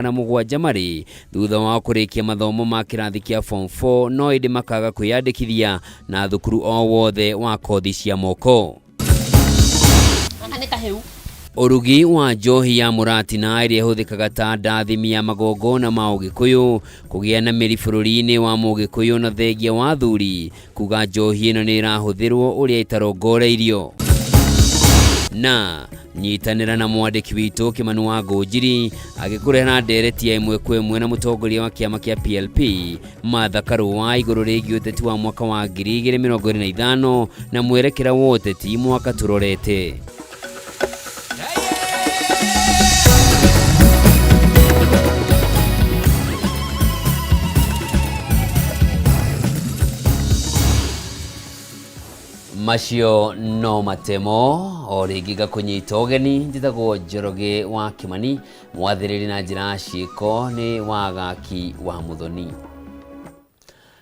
7 marĩ thutha wa kũrĩkia mathomo ma kĩrathi kĩa form 4 no ĩndĩ makaga kwĩyandĩkithia na thukuru o wothe wa kothi cia moko. Gaka nĩ kahĩu. Ũrugi wa njohi ya mũratina ĩrĩa ĩhũthĩkaga ta ndathimi ya magongona ma ũgĩkũyũ kũgĩa na mĩri bũrũri-inĩ wa mũgĩkũyũ na thengia wa athuri kuga njohi ĩno nĩ ĩrahũthĩrwo ũrĩa ĩtarongoreirio. Na nyitanĩra na mwandĩki witũ Kĩmani wa Ngũnjiri agĩkũrehera ndereti ya ĩmwe kwa ĩmwe na mũtongoria wa kĩama kĩa PLP Martha Karũa igũrũ rĩgiĩ ũteti wa mwaka wa 2025 na mwerekera wa ũteti mwaka tũrorete. Macio no matemo o rĩngĩ ngakũnyita ũgeni. Njĩtagwo Njoroge wa Kĩmani, mwathĩrĩri na njĩra ya ciĩko nĩ Wagaki wa Mũthoni.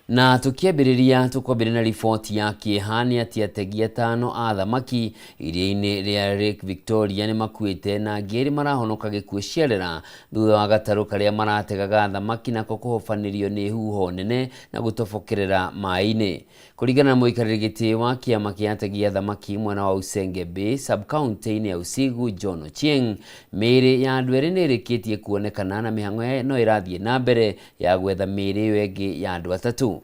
Na tũkĩambĩrĩria tũkwambĩrĩria na riboti ya kĩeha nĩ atĩ ategi atano a thamaki iria-inĩ rĩa Lake Victoria nĩ makuĩte na angĩ erĩ marahonoka gĩkuũ ciarera thutha wa gatarũ karĩa marategaga thamaki nako kũhobanĩrio nĩ huho nene na gũtobokerera maĩ-inĩ. Kũringana na mũikarĩri gĩtĩ wa kĩama kĩa ategi a thamaki mwena wa Usenge Bay sub-county-inĩ ya Usigu John Ochieng, mĩĩrĩ ya andũ erĩ nĩ ĩrĩkĩtie kuonekana na mĩhang'o no ĩrathiĩ na mbere ya gwetha mĩĩrĩ ĩyo ĩngĩ ya andũ atatũ.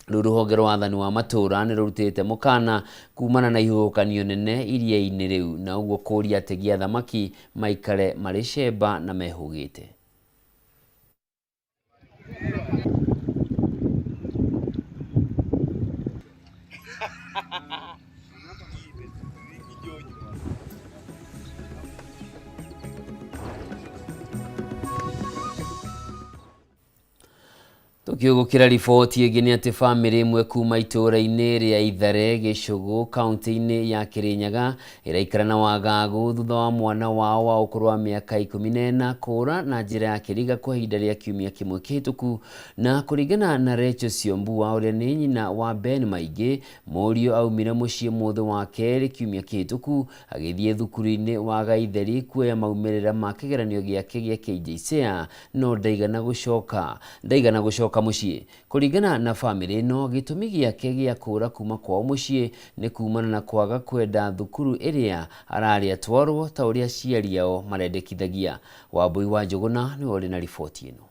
Rĩu rũhonge rwa athani wa matũũra nĩ rũrutĩte mũkana kumana na ihuhũkanio nene iria-inĩ rĩu na ũguo kũria ategi a thamaki maikare marĩ cemba na mehũgĩte. Tũkĩũgũkĩra riboti ĩngĩ nĩ atĩ bamĩrĩ ĩmwe kuma itũũra-inĩ rĩa Ithare Gĩcũgũ kaunti-inĩ ya Kĩrĩnyaga ĩraikara na wagagu thutha wa mwana wao wa ũkũrũ wa mĩaka 14 kũũra na njĩra ya kĩriga kwa ihinda rĩa kiumia kĩmwe kĩhĩtũku. Na kũringana na Rachel Siombua ũrĩa nĩ nyina wa Ben Maingĩ, mũriũ aumire mũciĩ mũthĩ wa kerĩ kiumia kĩhĩtũku agĩthiĩ thukuru-inĩ wa Gaitheri kuoya maumĩrĩra ma kĩgeranio gĩake gĩa KJSEA no ndaigana gũcoka ndaigana gũcoka mũciĩ. Kũringana na famĩlĩ ĩno, gĩtũmi gĩake gĩa kũũra kuma kwao mũciĩ nĩ kumana na kwaga kwenda thukuru ĩrĩa ararĩ atwarwo ta ũrĩa aciari ao marendekithagia. Wambui wa Njũgũna nĩwe ũrĩ na riboti ĩno.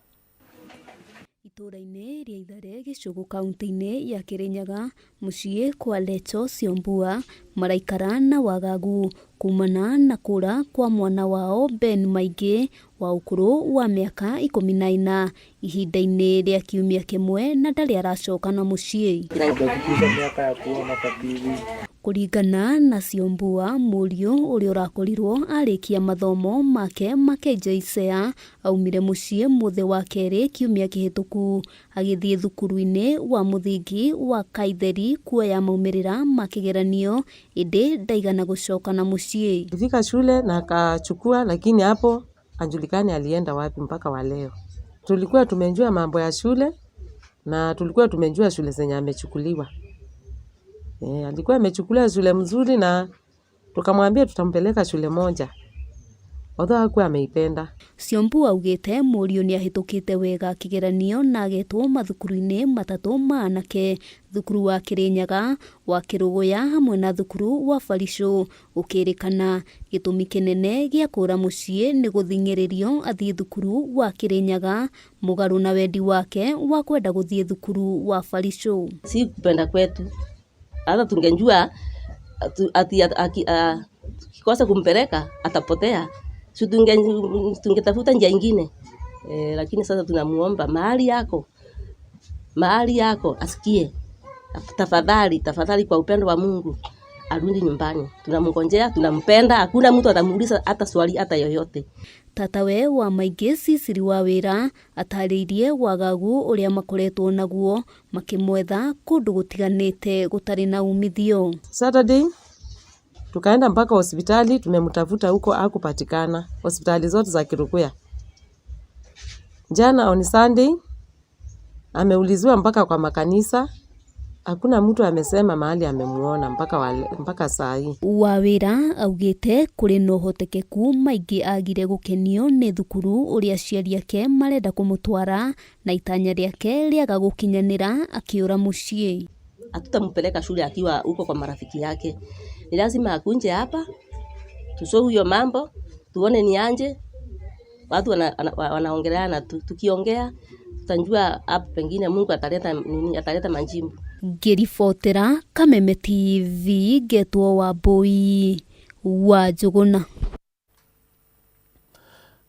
Itũũra-inĩ rĩa Ithare Gĩcũgũ kaunti-inĩ ya Kĩrĩnyaga mũciĩ kwa Lecho Siombua maraikara na wagagu kumana na kũũra kwa mwana wao Ben Maingĩ wa ũkũrũ wa mĩaka 14 ihinda-inĩ rĩa kiumia kĩmwe na ndarĩ aracoka na mũciĩ. Kũringana na Siombua, mũriũ ũrĩa ũrakorirwo arĩkia mathomo make ma KJSEA aumire mũciĩ mũthĩ wa kerĩ kiumia kĩhĩtũku agĩthiĩ thukuru-inĩ wa mũthingi wa Kaitheri kuoya maumĩrĩra ma kĩgeranio ĩndĩ ndaigana gũcoka na mũciĩ. Alifika shule na akachukua, lakini hapo hajulikani alienda wapi mpaka wa leo. Tulikuwa tumejua mambo ya shule na tulikuwa tumejua shule zenye amechukuliwa. Alikuwa amechukuliwa shule mzuri na tukamwambia tutampeleka shule moja. Although hakuwa ameipenda. Siombua augĩte mũriũ nĩ ahĩtũkĩte wega kĩgeranio na agetwo mathukuru-inĩ matatũ ma anake, thukuru wa Kĩrĩnyaga, wa Kĩrũgũya hamwe na thukuru wa Baricũ. Gũkĩrĩkana gĩtũmi kĩnene gĩa kũũra mũciĩ nĩ gũthing'ĩrĩrio athiĩ thukuru wa Kĩrĩnyaga mũgarũ na wendi wake wa kwenda gũthiĩ thukuru wa Baricũ. Si kupenda kwetu, hata tungejua ati tukikosa kumpeleka atapotea, si tungetafuta njia ingine. Lakini sasa tunamuomba mahali yako asikie, tafadhali, tafadhali kwa upendo wa Mungu arudi nyumbani. Tunamngojea, tunampenda, hakuna mtu atamuuliza hata swali hata yoyote. Tatawe wa Maingĩ Cecily Wawĩra atarĩirie wagagu ũrĩa makoretwo naguo makĩmwetha kũndũ gũtiganĩte gũtarĩ na umithio. Saturday tukaenda mpaka hospitali, tumemtafuta huko hakupatikana, hospitali zote za Kirukuya. Jana on Sunday ameuliziwa mpaka kwa makanisa, Hakuna mtu amesema mahali amemuona mpaka saa hii. Wawĩra augĩte kũrĩ na ũhotekeku maingĩ agire gũkenio nĩ thukuru ũrĩa aciari ake marenda kũmũtwara na itanya rĩake rĩaga gũkinyanĩra akĩũra mũciĩ. Hatutampeleka shule akiwa huko kwa marafiki yake. Ni lazima akunje hapa, tusome hiyo mambo, tuone ni anje. Watu wanaongeleana tu, tukiongea tutajua hapo pengine Mungu ataleta nini, ataleta majibu. Ngĩribotera Kameme TV ngetwo Wambui wa Njũgũna.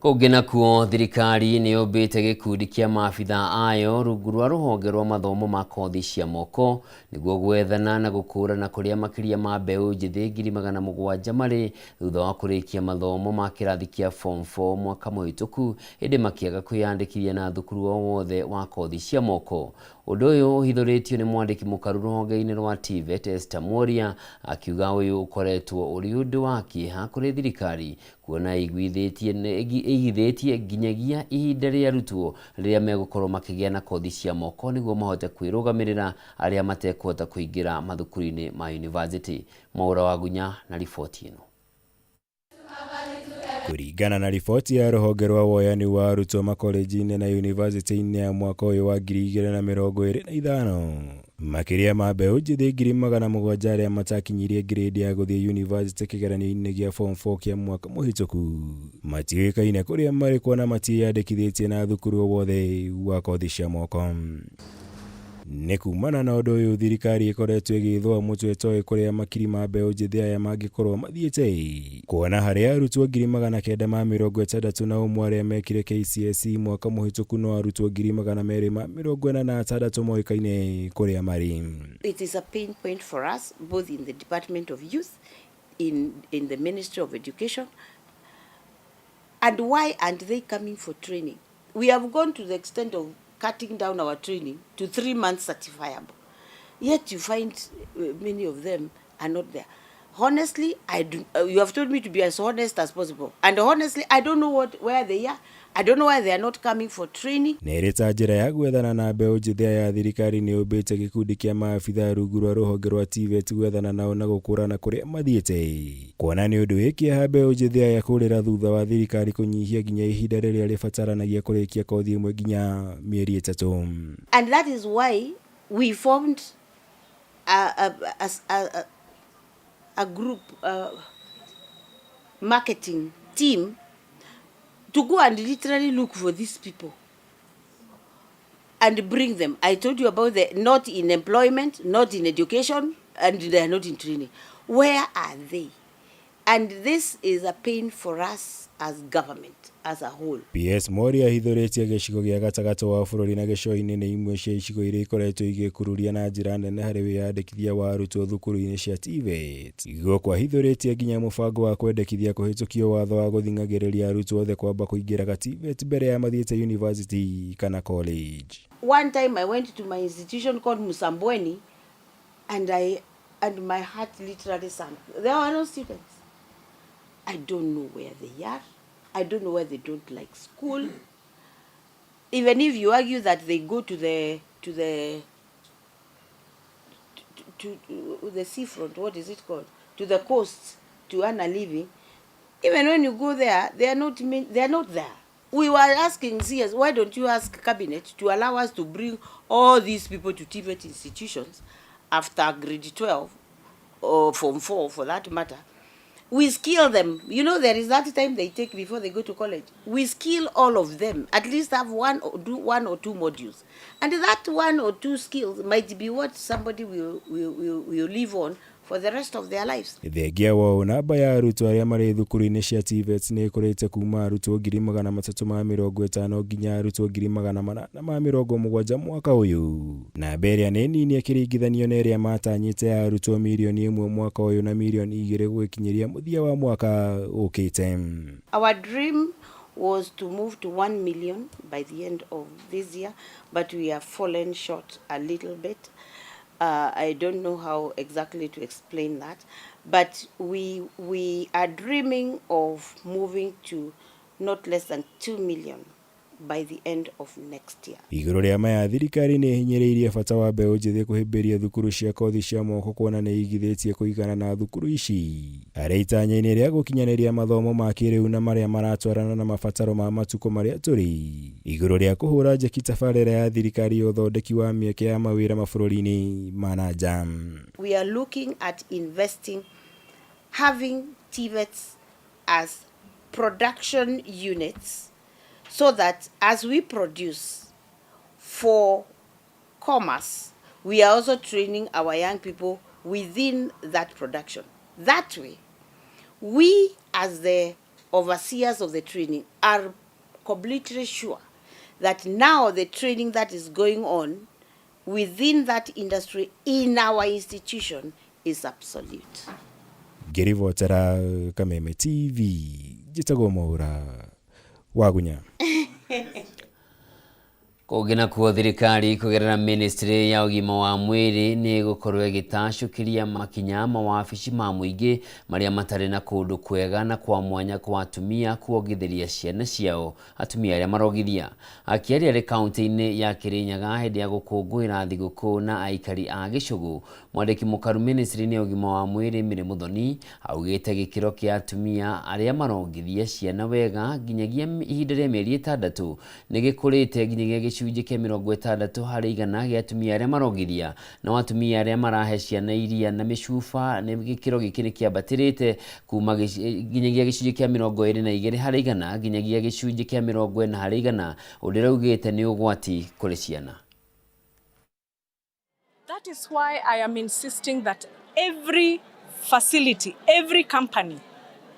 Kũngĩ nakuo thirikari nĩ yũmbĩte gĩkundi kĩa maabitha ayo rungu rwa rũhonge rwa mathomo ma kothi cia moko nĩguo gwethana na gũkũrana kũrĩa makĩria ma mbeũ njĩthĩ 700,000 marĩ thutha wa kũrĩkia mathomo ma kĩrathi kĩa form 4 mwaka mũhĩtũku ĩndĩ makĩaga kwĩyandĩkithia na thukuru o wothe wa kothi cia moko. Ũndũ ũyũ ũhithũrĩtio nĩ mwandĩki mũkaru rũhonge-inĩ rwa TVET Esther Mworia akiuga ũyũ ũkoretwo ũrĩ ũndũ wa kĩeha kũrĩ thirikari kuona ĩigithĩtie nginyagia ihinda rĩa arutwo rĩrĩa megũkorwo makĩgĩa na kothi cia moko nĩguo mahote kwĩrũgamĩrĩra arĩa matekũhota kũingĩra mathukuru-inĩ ma university. Mwaura Wagunya na riboti ĩno. Kũringana na riboti ya rũhonge rwa woyani wa arutwo makolenji-inĩ na yunivasĩtĩ-inĩ ya mwaka ũyũ wa 2025 makĩria ma mbeũ njĩthĩ 700,000 arĩa matakinyirie grade ya gũthiĩ yunivasĩtĩ kĩgeranio-inĩ gĩa form 4 kĩa mwaka mũhĩtũku matiũĩkaine kũrĩa marĩ kuona matiĩyandĩkithĩtie na thukuru o wothe wa kothi cia moko. Nĩ kumana na ũndũ ũyũ thirikari ĩkoretwo ĩgĩthũa mũtwe ĩtoĩ kũrĩa makiri ma mbeũ njĩthĩ aya mangĩkorwo mathiĩte kuona harĩ arutwo 961 arĩa mekire KCSE mwaka mũhĩtũku no arutwo 246 moĩkaine kũrĩa marĩ. It is a pain point for us, both in the Department of Youth, in the Ministry of Education. And why aren't they coming for training? We have gone to the extent of cutting down our training to 3 months certifiable. Yet you find many of them are not there. Honestly, I do, you have told me to be as honest as possible. And honestly, I don't know where they are. I don't know why they are not coming for training. Nĩ ĩrĩ ta njĩra ya gwethana na mbeũ njĩthĩ aya thirikari nĩ yũmbĩte gĩkundi kĩa maabitha rungu rwa rũhonge rwa TVET gwethana nao na gũkũrana kũrĩa mathiĩte kuona nĩ ũndũ wĩ kĩeha mbeũ njĩthĩ aya kũrĩra thutha wa thirikari kũnyihia nginya ihinda rĩrĩa rĩbataranagia kũrĩkia kothi ĩmwe nginya mĩeri 3. And that is why we formed a group marketing team to go and literally look for these people and bring them. I told you about the not in employment, not in education, and they are not in training. Where are they? And this is a pain for us as government as a whole. PS Mworia ahithũrĩtie gĩcigo gĩa gatagatĩ wa bũrũri na gĩcũa-inĩ nĩ imwe cia icigo iria ikoretwo igĩkururia na njĩra nene harĩ wĩyandĩkithia wa arutwo thukuru-inĩ cia TVET. Gũkũ ahithũrĩtie nginya mũbango wa kwendekithia kũhĩtũkio watho wa gũthing'agĩrĩria arutwo othe kwamba kũingĩraga TVET mbere ya mathiĩte university kana college. One time I went to my institution called Musambweni and my heart literally sank. There were no students. I don't know where they are. I don't know where they don't like school. Even if you argue that they go to the seafront, what is it called? To the coast to earn a living. Even when you go there, they are not there. We were asking CS, why don't you ask cabinet to allow us to bring all these people to TVET institutions after grade 12 or form 4 for that matter? We skill them. You know, there is that time they take before they go to college. We skill all of them. At least have one or do one or two modules. And that one or two skills might be what somebody will live on for the rest of their lives. Thengia wa namba ya arutwo arĩa marĩ thukuru-inĩ cia TVET nĩ ĩkũrĩte kuma arutwo 350,000 nginya arutwo 870,000 mwaka ũyũ. Namba ĩrĩa nĩ nini ĩkĩringithanio na ĩrĩa matanyĩte ya arutwo 1 million mwaka ũyũ na 2 million gũgĩkinyĩria mũthia wa mwaka ũkĩte. Our dream was to move to 1 million by the end of this year, but we have fallen short a little bit. I don't know how exactly to explain that, but we are dreaming of moving to not less than 2 million by the end of next year. Igũrũ rĩa maya, thirikari nĩ ĩhinyĩrĩirie bata wa mbeũ njĩthĩ kũhĩmbĩria thukuru cia kothi cia moko kuona nĩ igithĩtie kũigana na thukuru ici harĩ itanya-inĩ rĩa gũkinyanĩria mathomo ma kĩrĩu na marĩa maratwarana na mabataro ma matukũ marĩa tũrĩ. Igũrũ rĩa kũhũra njeki tabarĩra ya thirikari ya ũthondeki wa mĩeke ya mawĩra mabũrũri-inĩ ma na nja. We are looking at investing, having TVETs as production units, so that as we produce for commerce, we are also training our young people within that production. That way, we as the overseers of the training are completely sure that now the training that is going on within that industry in our institution is absolute. Ngĩribotera Kameme TV, njĩtagwo Mwaura Wagunya. Kũngĩ nakuo, thirikari kũgerera ministry ya ũgima wa mwĩrĩ nĩ ĩgũkorwo ĩgĩtacũkĩria makinya mawabici ma mũingĩ marĩa matarĩ na kũndũ kwega na kwa mwanya kwa atumia kuongithĩria ciana ciao atumia arĩa marongithia. Akĩaria arĩ kaunti-inĩ ya Kirinyaga hĩndĩ ya gũkũngũĩra thigũkũ na aikari a gĩcũgũ, mwandĩki mũkaru ministry-inĩ ya ũgima wa mwĩrĩ Mary Muthoni augĩte gĩkĩro kĩa atumia arĩa marongithia ciana wega nginyagia ihinda rĩa mĩeri 6 nĩ gĩkũrĩte nginyagia gĩcunjĩ kĩa 60% gĩa atumia arĩa marongithia, no atumia arĩa marahe ciana iria na mĩcuba nĩ gĩkĩro gĩkĩ nĩ kĩambatĩrĩte kuma nginyagia gĩcunjĩ kĩa 22% nginyagia gĩcunjĩ kĩa 40%, ũndũ ũrĩa nĩ ũgwati kũrĩ ciana. That is why I am insisting that every facility, every company,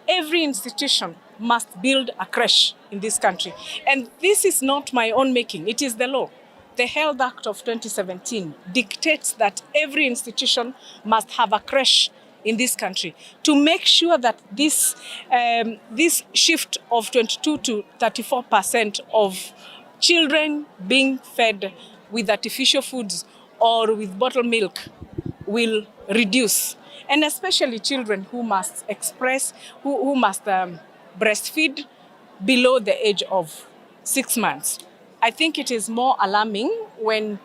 every institution must build a creche in this country. And this is not my own making, it is the law. The Health Act of 2017 dictates that every institution must have a creche in this country to make sure that this shift of 22 to 34% of children being fed with artificial foods or with bottled milk will reduce. And especially children who must express, who must breastfeed below the age of 6 months. I think it is more alarming when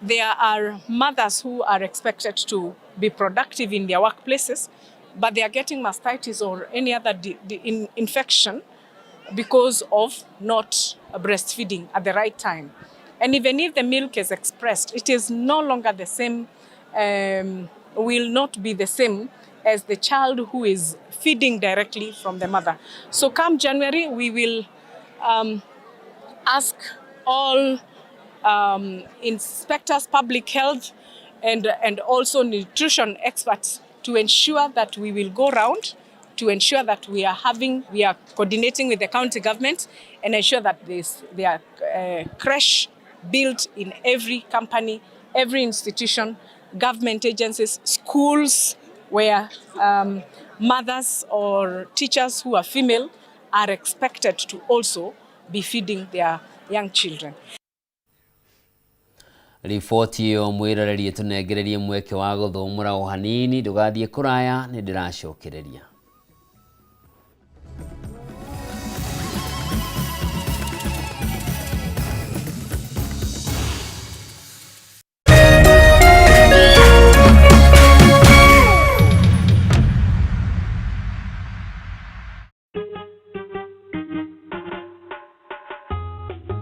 there are mothers who are expected to be productive in their workplaces, but they are getting mastitis or any other infection because of not breastfeeding at the right time. And even if the milk is expressed, it is no longer the same, will not be the same as the child who is feeding directly from the mother. So come January, we will ask all inspectors, public health, and also nutrition experts to ensure that we will go round to ensure that we are coordinating with the county government and ensure that there are creche built in every company, every institution, government agencies, schools, where mothers or teachers who are female are expected to also be feeding their young children. Riboti ĩyo mwĩrorerie tũnengererie mweke wa gũthũmũra o hanini, ndũgathiĩ kũraya, nĩ ndĩracokereria.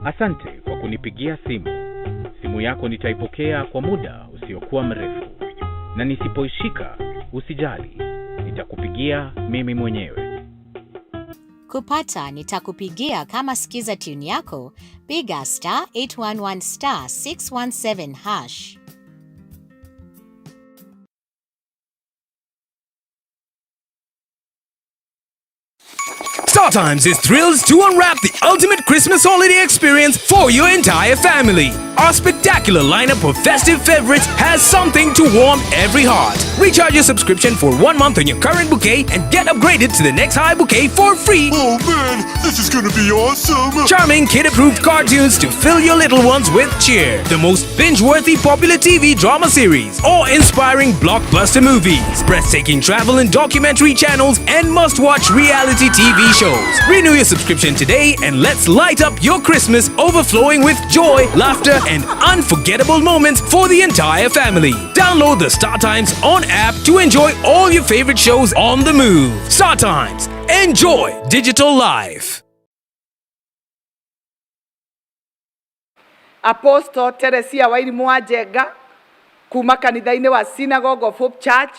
Asante kwa kunipigia simu. Simu yako nitaipokea kwa muda usiokuwa mrefu. Na nisipoishika, usijali. Nitakupigia mimi mwenyewe. Kupata nitakupigia kama sikiza tune yako, piga *811 *617#. StarTimes is thrilled to unwrap the ultimate Christmas holiday experience for your entire family. Our spectacular lineup of festive favorites has something to warm every heart. Recharge your subscription for 1 month on your current bouquet and get upgraded to the next high bouquet for free. Oh man, this is gonna be awesome! Charming kid-approved cartoons to fill your little ones with cheer. The most binge-worthy popular TV drama series, awe-inspiring blockbuster movies, breathtaking travel and documentary channels, and must-watch reality TV shows. Renew your subscription today and let's light up your Christmas overflowing with joy, laughter, and unforgettable moments for the entire family. Download the Star Times On app to enjoy all your favorite shows on the move. Star Times, enjoy digital life. Apostle Teresia Wairimu wa Njenga kuma kanitha-inĩ wa Synagogue of Hope Church,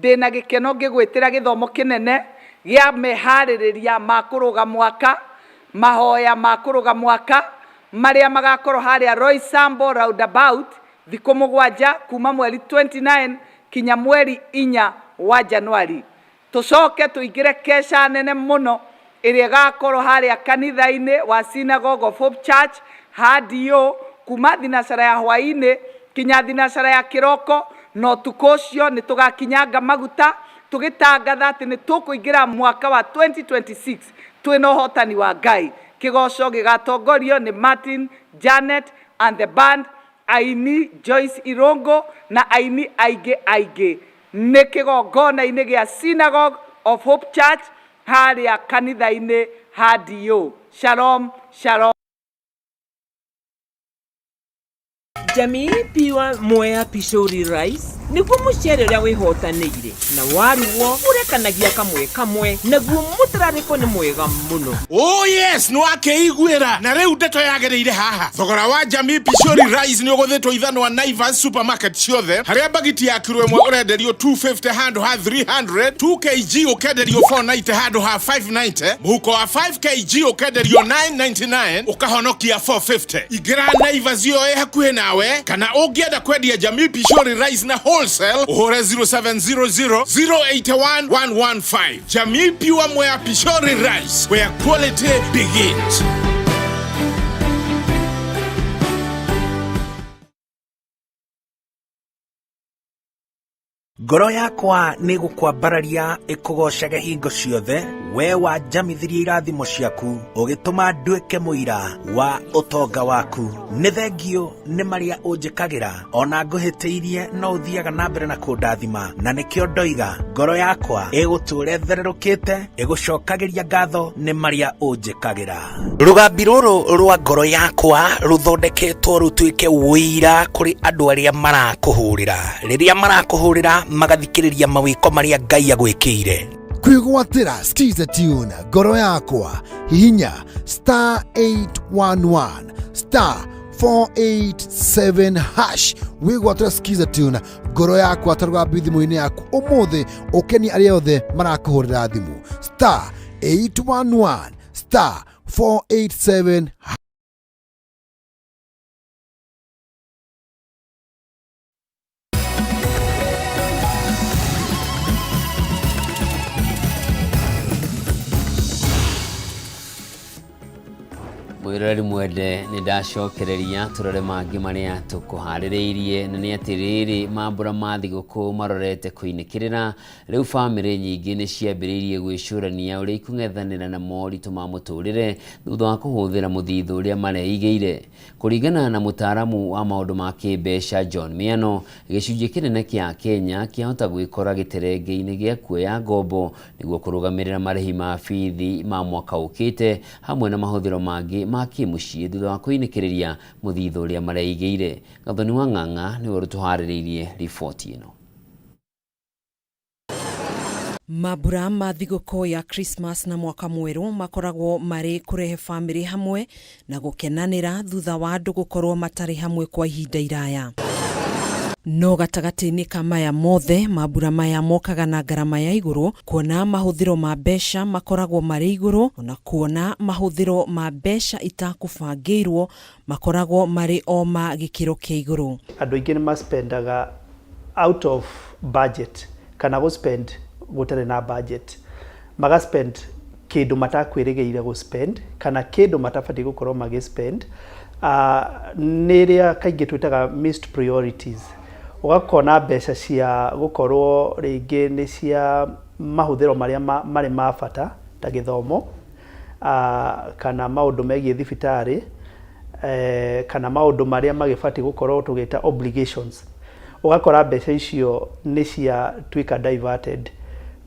ndĩna gĩkeno ngĩgwĩtĩra gĩthomo kĩnene gĩa meharĩrĩria ma kũrũga mwaka, mahoya ma kũrũga mwaka marĩa magakorwo harĩa Roysambu roundabout thikũ 7 kuma mweri 29 kinya mweri 4 wa Januari. Tũcoke tũingĩre kesha nene mũno ĩrĩa ĩgakorwo harĩa kanitha-inĩ wa Synagogue of Hope Church hadio kuma thinacara ya hwaĩ-inĩ kinya thinacara ya kĩroko, na ũtukũ ũcio nĩ tũgakinyanga maguta tũgĩtangatha atĩ nĩ tũkũingĩra mwaka wa 2026 twĩna ũhotani wa Ngai. Kĩgoco gĩgatongorio nĩ Martin, Janet and the band, aini Joyce Irongo na aini aingĩ aingĩ. Nĩ kĩgongona-inĩ gĩa Synagogue of Hope Church harĩa kanitha-inĩ hadio. Shalom, shalom. Jamii Pure Mwea Pishori Rice niguo mucere uria wihotanĩire na warugwo urekanagia kamwe kamwe naguo mũtararĩko nĩ mwega mũno. Oh yes, nĩ wakĩiguĩra na rĩu ndeto yagĩrĩire haha. Thogora wa Jamii Pishori Rice nĩ ũgũthĩtwo ithanwa Naivas supermarket ciothe, harĩa bagiti ya kiro ĩmwe ũrenderio 250 handũ ha 300, 2 kg ũkenderio 490 handũ ha 590, mũhuko wa 5 kg ũkenderio 999 ũkahonokia 450. Ingĩra Naivas ĩyo ĩ hakuhĩ nawe, kana ũngĩenda kwendia Jamii Pishori Rice na wholesale ũhũre 0700 081 115. Jamii Pure Mwea Pishori Rice, where quality begins. Ngoro yakwa nĩ gũkwambararia ĩkũgocage hingo ciothe, we wanjamithirie irathimo ciaku, ũgĩtũma nduĩke mũira wa ũtonga waku. Nĩ thengio nĩ marĩa ũnjĩkagĩra, ona ngũhĩtĩirie no ũthiaga na mbere na kũndathima, na nĩkĩo ndoiga ngoro yakwa ĩgũtũũra ĩthererũkĩte, ĩgũcokagĩria ngatho nĩ marĩa ũnjĩkagĩra. Rũgambi rũrũ rwa ngoro yakwa rũthondeketwo rũtuĩke ũira kũrĩ andũ arĩa marakũhũrĩra. Rĩrĩa marakũhũrĩra magathikĩrĩria mawĩko marĩa Ngai agwĩkĩire. Kwĩgwatĩra Skiza Tune ngoro yakwa, hihinya star 811 star 487 hash wĩgwatĩra Skiza Tune ngoro yakwa ta rũgambi thimũ-inĩ yaku ũmũthĩ, ũkenie arĩa othe marakũhũrĩra thimũ star 811 star 487. Mwĩroreri mwende, nĩ ndacokereria tũrore mangĩ marĩa tũkũharĩrĩirie, na nĩ atĩrĩrĩ, mambũra ma thigũkũ marorete kũinĩkĩrĩra. Rĩu bamĩrĩ nyingĩ nĩ ciambĩrĩirie gwĩcũrania ũrĩa ikũng'ethanĩra na moritũ ma mũtũrĩre thutha wa kũhũthĩra mũthithũ ũrĩa mareigĩire. Kũringana na mũtaaramu wa maũndũ ma kĩmbeca John Miano, gĩcunjĩ kĩnene kĩa Kenya kĩahota gwĩkora gĩterenge-inĩ gĩa kuoya ngombo nĩguo kũrũgamĩrĩra marĩhi ma bithi ma mwaka ũkĩte hamwe na mahũthĩro mangĩ ma kĩmũciĩ thutha wa kũinĩkĩrĩria mũthithũ ũrĩa mareigĩire. Gathoni wa Ng'ang'a nĩwe ũtũharĩrĩirie riboti ĩno. Mambura ma thigũkũ ya Christmas na mwaka mwerũ makoragwo marĩ kũrehe bamĩrĩ hamwe na gũkenanĩra thutha wa andũ gũkorwo matarĩ hamwe kwa ihinda iraya. No gatagatĩ-inĩ ka maya mothe, mambura maya mokaga na ngarama ya igũrũ, kuona mahũthĩro ma mbeca makoragwo marĩ igũrũ, ona kuona mahũthĩro ma mbeca itakũbangĩirwo makoragwo marĩ o ma gĩkĩro kĩa igũrũ. Andũ aingĩ nĩ maspendaga out of budget, kana gũ spend gũtarĩ na budget, maga spend kĩndũ matakwĩrĩgĩire gũ spend kana kĩndũ matabatiĩ gũkorwo magĩ spend. Nĩ ĩrĩa kaingĩ twĩtaga missed priorities. Ũgakona mbeca cia gũkorwo rĩngĩ nĩ cia mahũthĩro marĩa marĩ ma bata ta gĩthomo kana maũndũ megiĩ thibitarĩ kana maũndũ marĩa magĩbatiĩ gũkorwo tũgĩta obligations. Ũgakora mbeca icio nĩ ciatuĩka diverted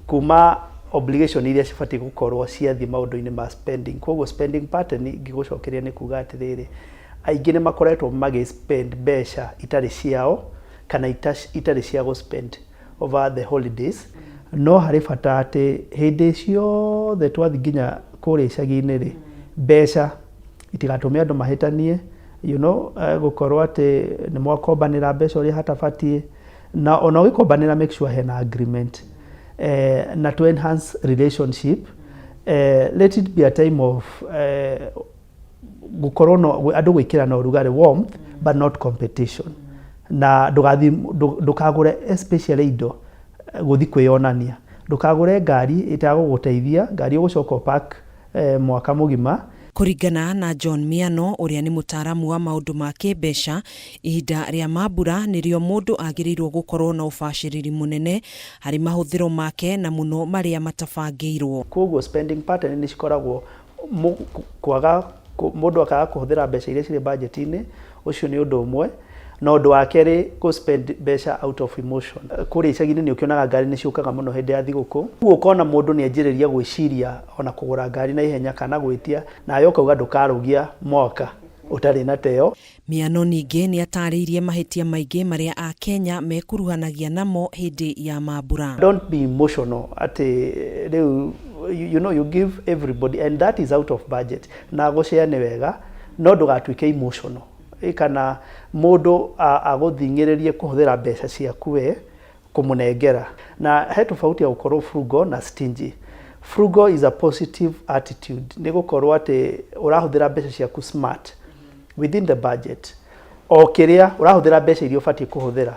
kuma obligation iria cibatiĩ gũkorwo ciathiĩ maũndũ-inĩ ma spending. Koguo spending pattern ngĩgũcokeria nĩ kuga atĩrĩrĩ, aingĩ nĩ makoretwo magĩ spend mbeca itarĩ ciao kana itarĩ cia gũ spend over the holidays. No harĩ bata atĩ hĩndĩ ciothe twathiĩ nginya kũrĩa icagi-inĩ rĩ, mbeca itigatũme andũ mahĩtanie, gũkorwo atĩ nĩ mwakombanĩra mbeca ũrĩa hatabatiĩ, na ona ũgĩkombanĩra make sure hena agreement, na to enhance relationship, let it be a time of gũkorwo no andũ gwĩkĩrana ũrugarĩ, warmth, but not competition, na ndũgathiĩ ndũkagũre especially indo gũthiĩ kwĩyonania. Ndũkagũre ngari ĩtagũgũteithia, ngari ũgũcoka ũpark mwaka mũgima. Kũringana na John Miano, ũrĩa nĩ mũtaaramu wa maũndũ ma kĩmbeca, ihinda rĩa mambura nĩrĩo mũndũ agĩrĩirwo gũkorwo na ũbacĩrĩri mũnene harĩ mahũthĩro make, na mũno marĩa matabangĩirwo. Koguo spending pattern nĩ cikoragwo kwaga mũndũ akaga kũhũthĩra mbeca iria cirĩ budget-inĩ, ũcio nĩ ũndũ ũmwe. Na ũndũ wa kerĩ, gũ spend mbeca out of emotion. Kũrĩa icagi-inĩ nĩ ũkĩonaga ngari nĩ ciũkaga mũno hĩndĩ ya thigũkũ, ũguo ũkona mũndũ nĩ anjĩrĩria gwĩciria ona kũgũra ngari na ihenya kana gwĩtia, nawe ũkauga ndũkarũgia mwaka ũtarĩ na teo. Miano ningĩ nĩ atarĩirie mahĩtia maingĩ marĩa Akenya mekuruhanagia namo hĩndĩ ya mambura. Don't be emotional atĩ rĩu you give everybody and that is out of budget. Na gũcea nĩ wega, no ndũgatuĩke emotional kana mũndũ agũthing'ĩrĩrie kũhũthĩra mbeca ciaku we kũmũnengera. Na he tofauti ya gũkorwo frugal na stingy. Frugal is a positive attitude, nĩ gũkorwo atĩ ũrahũthĩra mbeca ciaku smart within the budget, o kĩrĩa ũrahũthĩra mbeca iria ũbatiĩ kũhũthĩra,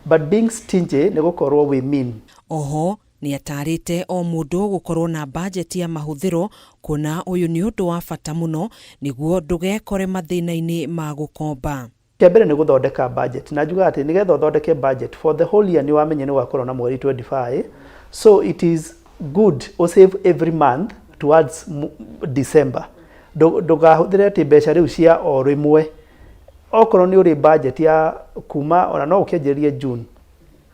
but being stingy nĩ gũkorwo wĩ mean. Oho nĩ atarĩte o mũndũ gũkorwo na bajeti ya mahũthĩro, kuona ũyũ nĩ ũndũ wa bata mũno nĩguo ndũgekore mathĩna-inĩ ma gũkomba. Kĩa mbere nĩ gũthondeka budget, na njugaga atĩ nĩgetha ũthondeke budget for the whole year, nĩ wamenye nĩ ũgakorwo na mweri 25, so it is good save every month towards December. Ndũkahũthĩre atĩ mbeca rĩu cia o rĩmwe. Okorwo nĩ ũrĩ budget ya kuma ona no ũkĩanjĩrĩrie June,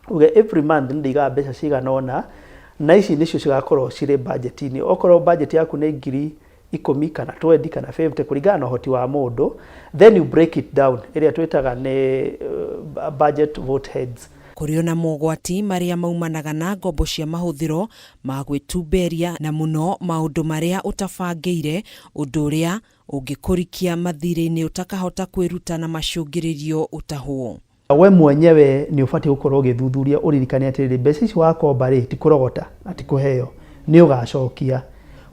uge every month nĩ ndĩigaga mbeca cigana ũna, na ici nĩcio cigakorwo cirĩ budget-inĩ. Okorwo budget yaku nĩ 10,000 kana 20 kana 50, kũringana na ũhoti wa mũndũ, then you break it down, ĩrĩa twĩtaga nĩ budget vote heads. Kũrĩ ona mogwati marĩa maumanaga na ngombo cia mahũthĩro ma gwĩtumberia, na mũno maũndũ marĩa ũtabangĩire, ũndũ ũrĩa ũngĩkũrikia mathirĩ-inĩ ũtakahota kwĩruta na macũngĩrĩrio ũtahwo. We mwenyewe nĩ ũbatiĩ gũkorwo ũgĩthuthuria, ũririkane atĩrĩrĩ, mbeca ici wakomba rĩ, ti kũrogota na ti kũheo, nĩ ũgacokia.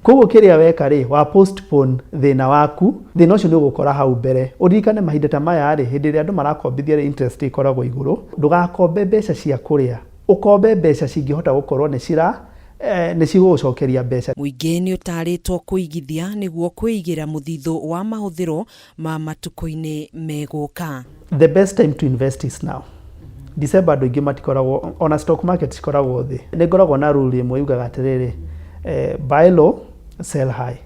Koguo kĩrĩa weka rĩ, wa postpone thĩna waku, thĩna ũcio nĩ ũgũkora hau mbere. Ũririkane mahinda ta maya rĩ, hĩndĩ ĩrĩa andũ marakombithia rĩ, interest ĩkoragwo igũrũ. Ndũgakombe mbeca cia kũrĩa, ũkombe mbeca cingĩhota gũkorwo nĩ cira nĩ cigũgũcokeria mbeca. Mũingĩ nĩ ũtarĩtwo kũigithia nĩguo kwĩigĩra mũthithũ wa mahũthĩro ma matukũ-inĩ megũka. The best time to invest is now. December andũ aingĩ matikoragwo, ona stock market cikoragwo thĩ. Nĩ ngoragwo na rule ĩmwe yugaga atĩrĩrĩ, buy low, sell high.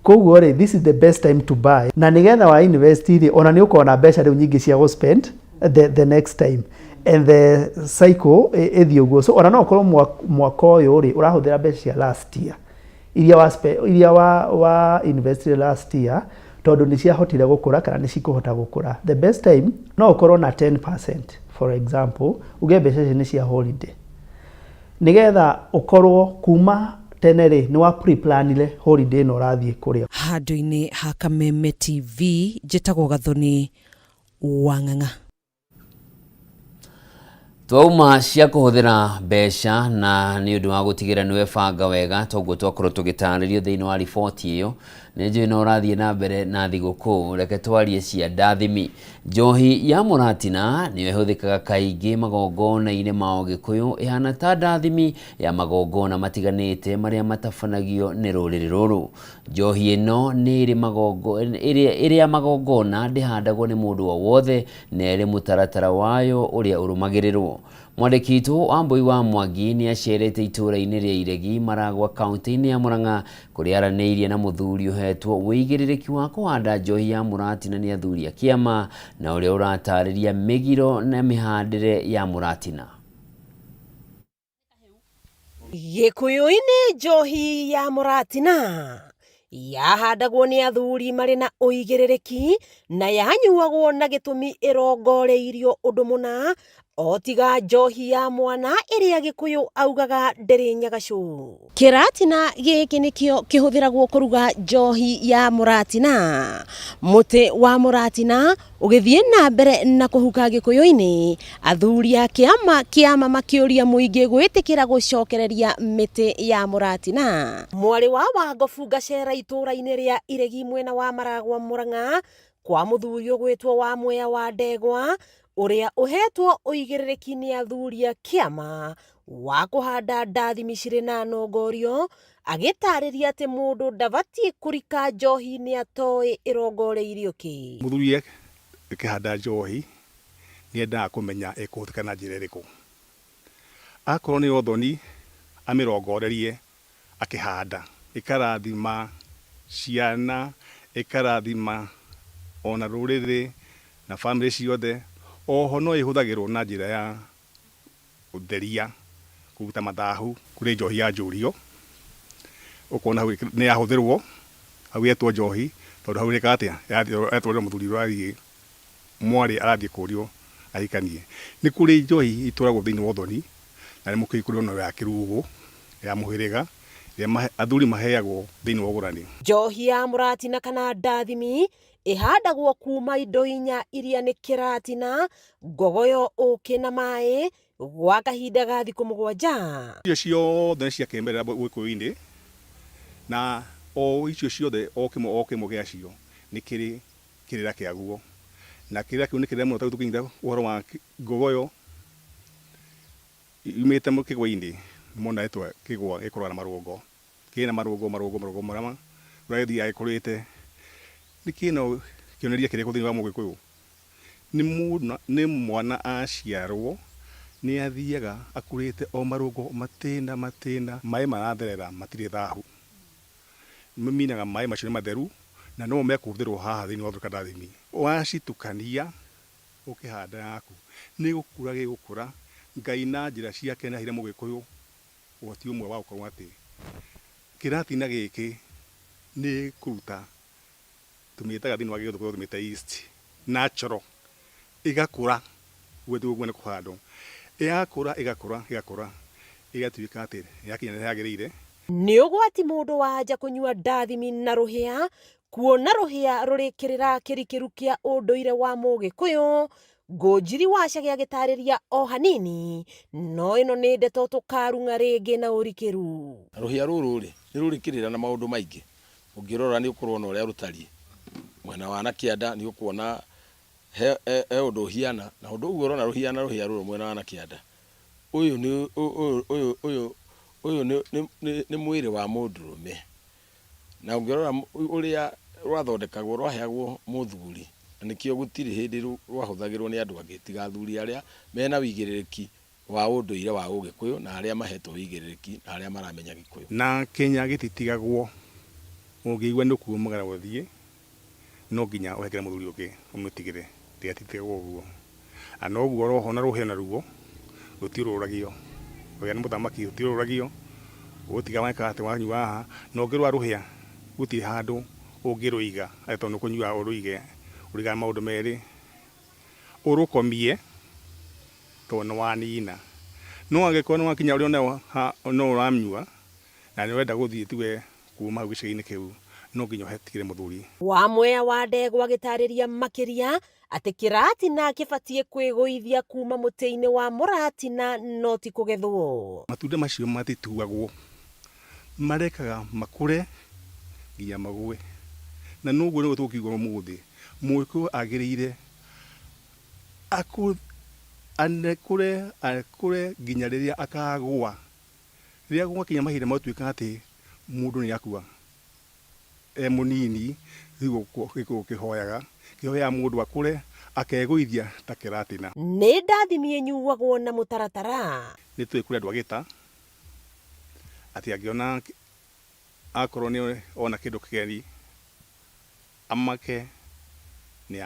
Koguo rĩ, this is the best time to buy, na nĩgetha wa invest rĩ, ona nĩ ũkona mbeca rĩu nyingĩ cia gũ spend the next time, and the cycle ĩthiĩ ũguo. So ona no ũkorwo mwaka ũyũ rĩ, ũrahũthĩra mbeca cia last year iria wa iria wa invest last year, tondũ nĩ ciahotire gũkũra kana nĩ cikũhota gũkũra. The best time no ũkorwo na 10%, for example, uge mbeca ici nĩ cia holiday, nĩgetha ũkorwo kuma tene rĩ, nĩ wa pre-planire holiday ĩno ũrathiĩ kũrĩa. Handũ-inĩ ha Kameme TV, njĩtagwo Gathoni wa Ng'ang'a. Twauma cia kũhũthĩra mbeca na nĩ ũndũ wa gũtigĩra nĩ webanga wega, toguo twakorwo tũgĩtarĩrio thĩinĩ wa riboti ĩyo. Nĩ njũĩ no ũrathiĩ na mbere na thigũkũ, reke twarie cia ndathimi. Njohi ya mũratina nĩyo ĩhũthĩkaga kaingĩ magongona-inĩ ma Ũgĩkũyũ, ĩhana ta ndathimi ya magongona matiganĩte marĩa matabanagio nĩ rũrĩrĩ rũrũ. Njohi ĩno nĩ ĩrĩ magongo, ĩrĩ ya magongona, ndĩhandagwo nĩ mũndũ o wothe na ĩrĩ mũtaratara wayo ũrĩa ũrũmagĩrĩrwo. Mwandĩki witũ Wambũi wa Mwangi nĩ acerete itũũra-inĩ rĩa Iregi, Maragwa, kaunti-inĩ ya Murang'a kũrĩa aranĩirie na mũthuri ũhetwo ũigĩrĩrĩki wa kũhanda njohi ya mũratina nĩ athuri a kĩama na ũrĩa ũratarĩria mĩgiro na mĩhandĩre ya mũratina. Gĩkũyũ-inĩ njohi ya mũratina yahandagwo nĩ athuri marĩ na ũigĩrĩrĩki na yanyuagwo na gĩtũmi ĩrongoreirio ũndũ mũna o tiga njohi ya mwana ĩrĩa Gĩkũyũ augaga ndĩrĩ nyagacũ. Kĩratina gĩkĩ nĩkĩo kĩhũthĩragwo kũruga njohi ya mũratina. Mũtĩ wa mũratina ũgĩthiĩ na mbere na kũhuka Gĩkũyũ-inĩ, athuri a kĩama kĩama makĩũria mũingĩ gwĩtĩkĩra gũcokereria mĩtĩ ya mũratina. Mwarĩ wa Wangobu Gacera itũũra-inĩ rĩa Iregi mwena wa Maragwa Murang'a kwa mũthuri ũgwĩtwo Wamwea wa Ndegwa ũrĩa ũhetwo ũigĩrĩrĩki nĩ athuri a kĩama wa kũhanda ndathimi cirĩ na nongorio, agĩtarĩria atĩ mũndũ ndabatiĩ kũrika njohi-inĩ atoĩ ĩrongoreirio kĩ. Mũthuri akĩhanda njohi nĩ endaga kũmenya ĩkũhũthĩka na njĩra ĩrĩkũ. Akorwo nĩ ũthoni amĩrongorerie akĩhanda, ĩkarathima ciana, ĩkarathima ona rũrĩrĩ na bamĩrĩ ciothe. Oho no ĩhũthagĩrwo na njĩra ya ũtheria, kũruta mathahu. Kũrĩ njohi ya njũrio, ũkona hau nĩ yahũthĩrwo, hau yetwo njohi tondũ hau ĩreka atĩa, yatwarĩrwo mũthuri ũrathiĩ, mwarĩ arathiĩ kũrio ahikanie. Nĩ kũrĩ njohi itwaragwo thĩinĩ wa ũthoni, na nĩ mũkĩũĩ kũrĩ ona ya kĩrugũ, ya mũhĩrĩga, ĩrĩa athuri maheagwo thĩinĩ wa ũgũrani. Njohi ya mũratina kana ndathimi ĩhandagwo kuma indo inya iria nĩ kĩratina, ngogoyo, ũkĩ na maĩ gwa kahinda ga thikũ mũgwanja. Icio ciothe nĩ cia kĩmerera Gĩkũyũ-inĩ, na o icio ciothe o kĩmwe o kĩmwe gĩacio nĩ kĩrĩ kĩrĩra kĩaguo, na kĩrĩra kĩu nĩ kĩrĩra mũno. Ta rĩu tũkĩnyita ũhoro wa ngogoyo yumĩte kĩgwa-inĩ, nĩmona rĩtwa kĩgwa gĩkoragwo na marũngo, kĩna marũngo marũngo marũngo marĩa ũrĩa gĩthiaga gĩkũrĩte. Nĩ kĩna kĩonereria kĩrĩkũ thĩinĩ wa Mũgĩkũyũ? Nĩ mwana aciarwo nĩ athiaga akũrĩte o marũngo matĩna matĩna, maĩ maratherera matirĩ thahu, minaga maĩ macio nĩ matheru na no mekũhũthĩrwo haha thĩinĩ wa Thondeka Ndathimi. Wacitukania ũkĩhanda yaku nĩ gũkũra gĩgũkũra. Ngai na njĩra ciake nĩ aheire Mũgĩkũyũ ũhoti ũmwe wa gũkorwo atĩ kĩratina gĩkĩ nĩ kũruta tũmĩtaga thĩinĩ wa gĩthũngũ tũmĩte yeast natural, ĩgakũra ũguo tiguo nĩ kũhandwo, ĩgakũra ĩgakũra ĩgakũra ĩgatuĩka atĩ yakinya nĩ yagĩrĩire. Nĩ ũgwati mũndũ wa nja kũnyua ndathimi na rũhĩa, kuona rũhĩa rũrĩ kĩrĩra kĩrikĩru kĩa ũndũire wa Mũgĩkũyũ. Ngũnjiri wa Chege agĩtarĩria o hanini, no ĩno nĩ ndeto tũkarung'a rĩngĩ na ũrikĩru. Rũhĩa rũrũ rĩ, nĩ rũrĩ kĩrĩra na maũndũ maingĩ. Ũngĩrora nĩ ũkũrona ũrĩa rũtariĩ. Mwena wa na kĩanda nĩ ũkuona he ũndũ ũhiana, na ũndũ ũguo ũrona rũhiana rũhĩa rũrũ mwena wa na kĩanda. Ũyũ nĩ ũyũ ũyũ ũyũ ũyũ nĩ nĩ nĩ mwĩrĩ wa mũndũrũme. Na ũngĩrora ũrĩa rwathondekagwo rwaheagwo mũthuri, na nĩkĩo gũtirĩ hĩndĩ rwahũthagĩrwo nĩ andũ angĩ tiga athuri arĩa mena ũigĩrĩrĩki wa ũndũire wa Ũgĩkũyũ na arĩa mahetwo ũigĩrĩrĩki na arĩa maramenya Gĩkũyũ. Na Kenya gĩtitigagwo, ũngĩigua nĩ ũkumagara gũthiĩ, no nginya ũhengere mũthuri ũngĩ ũmũtigĩre, gĩtitigagwo ũguo. Na noguo roho na rũhĩa naruo rũtiũrũragio, rũhĩa nĩ mũthamaki rũtiũrũragio, ũgũtiga weka atĩ wanyua haha, na ũngĩrwara rũhĩa gũtirĩ handũ ũngĩrũiga atĩ tondũ nĩ ũkũnyua ũrũige, ũrũigaga maũndũ merĩ, ũrũkomie tondũ nĩ wanina, no angĩkorwo nĩ wakinya ũrĩa no ũranyua na nĩ ũrenda gũthiĩ tuge kuma hau gĩcagi-inĩ kĩu, no nginya ũhetigĩre mũthuri. Wamwea wa Ndegwa agĩtarĩria makĩria atĩ kĩratina kĩbatiĩ kwĩgũithia kuma mũtĩ-inĩ wa mũratina no ti kũgethwo. Matunda macio matituagwo, marekaga makũre nginya magũe. Na noguo nĩguo tũgũkiuga ũmũthĩ, Mũgĩkũyũ agĩrĩire akũre akũre nginya rĩrĩa akagũa. Rĩrĩa gwakinya mahinda ma gũtuĩka atĩ mũndũ nĩ akua e mũnini, rĩu Gĩkũyũ kĩhoyaga, kĩhoyaga mũndũ akũre akegũithia ta kĩratina. Nĩ ndathimi ĩnyuagwo na mũtaratara. Nĩ tũĩ kũrĩ andũ a gĩta, atĩ angĩona akorwo nĩ ona kĩndũ kĩgeni amake nĩ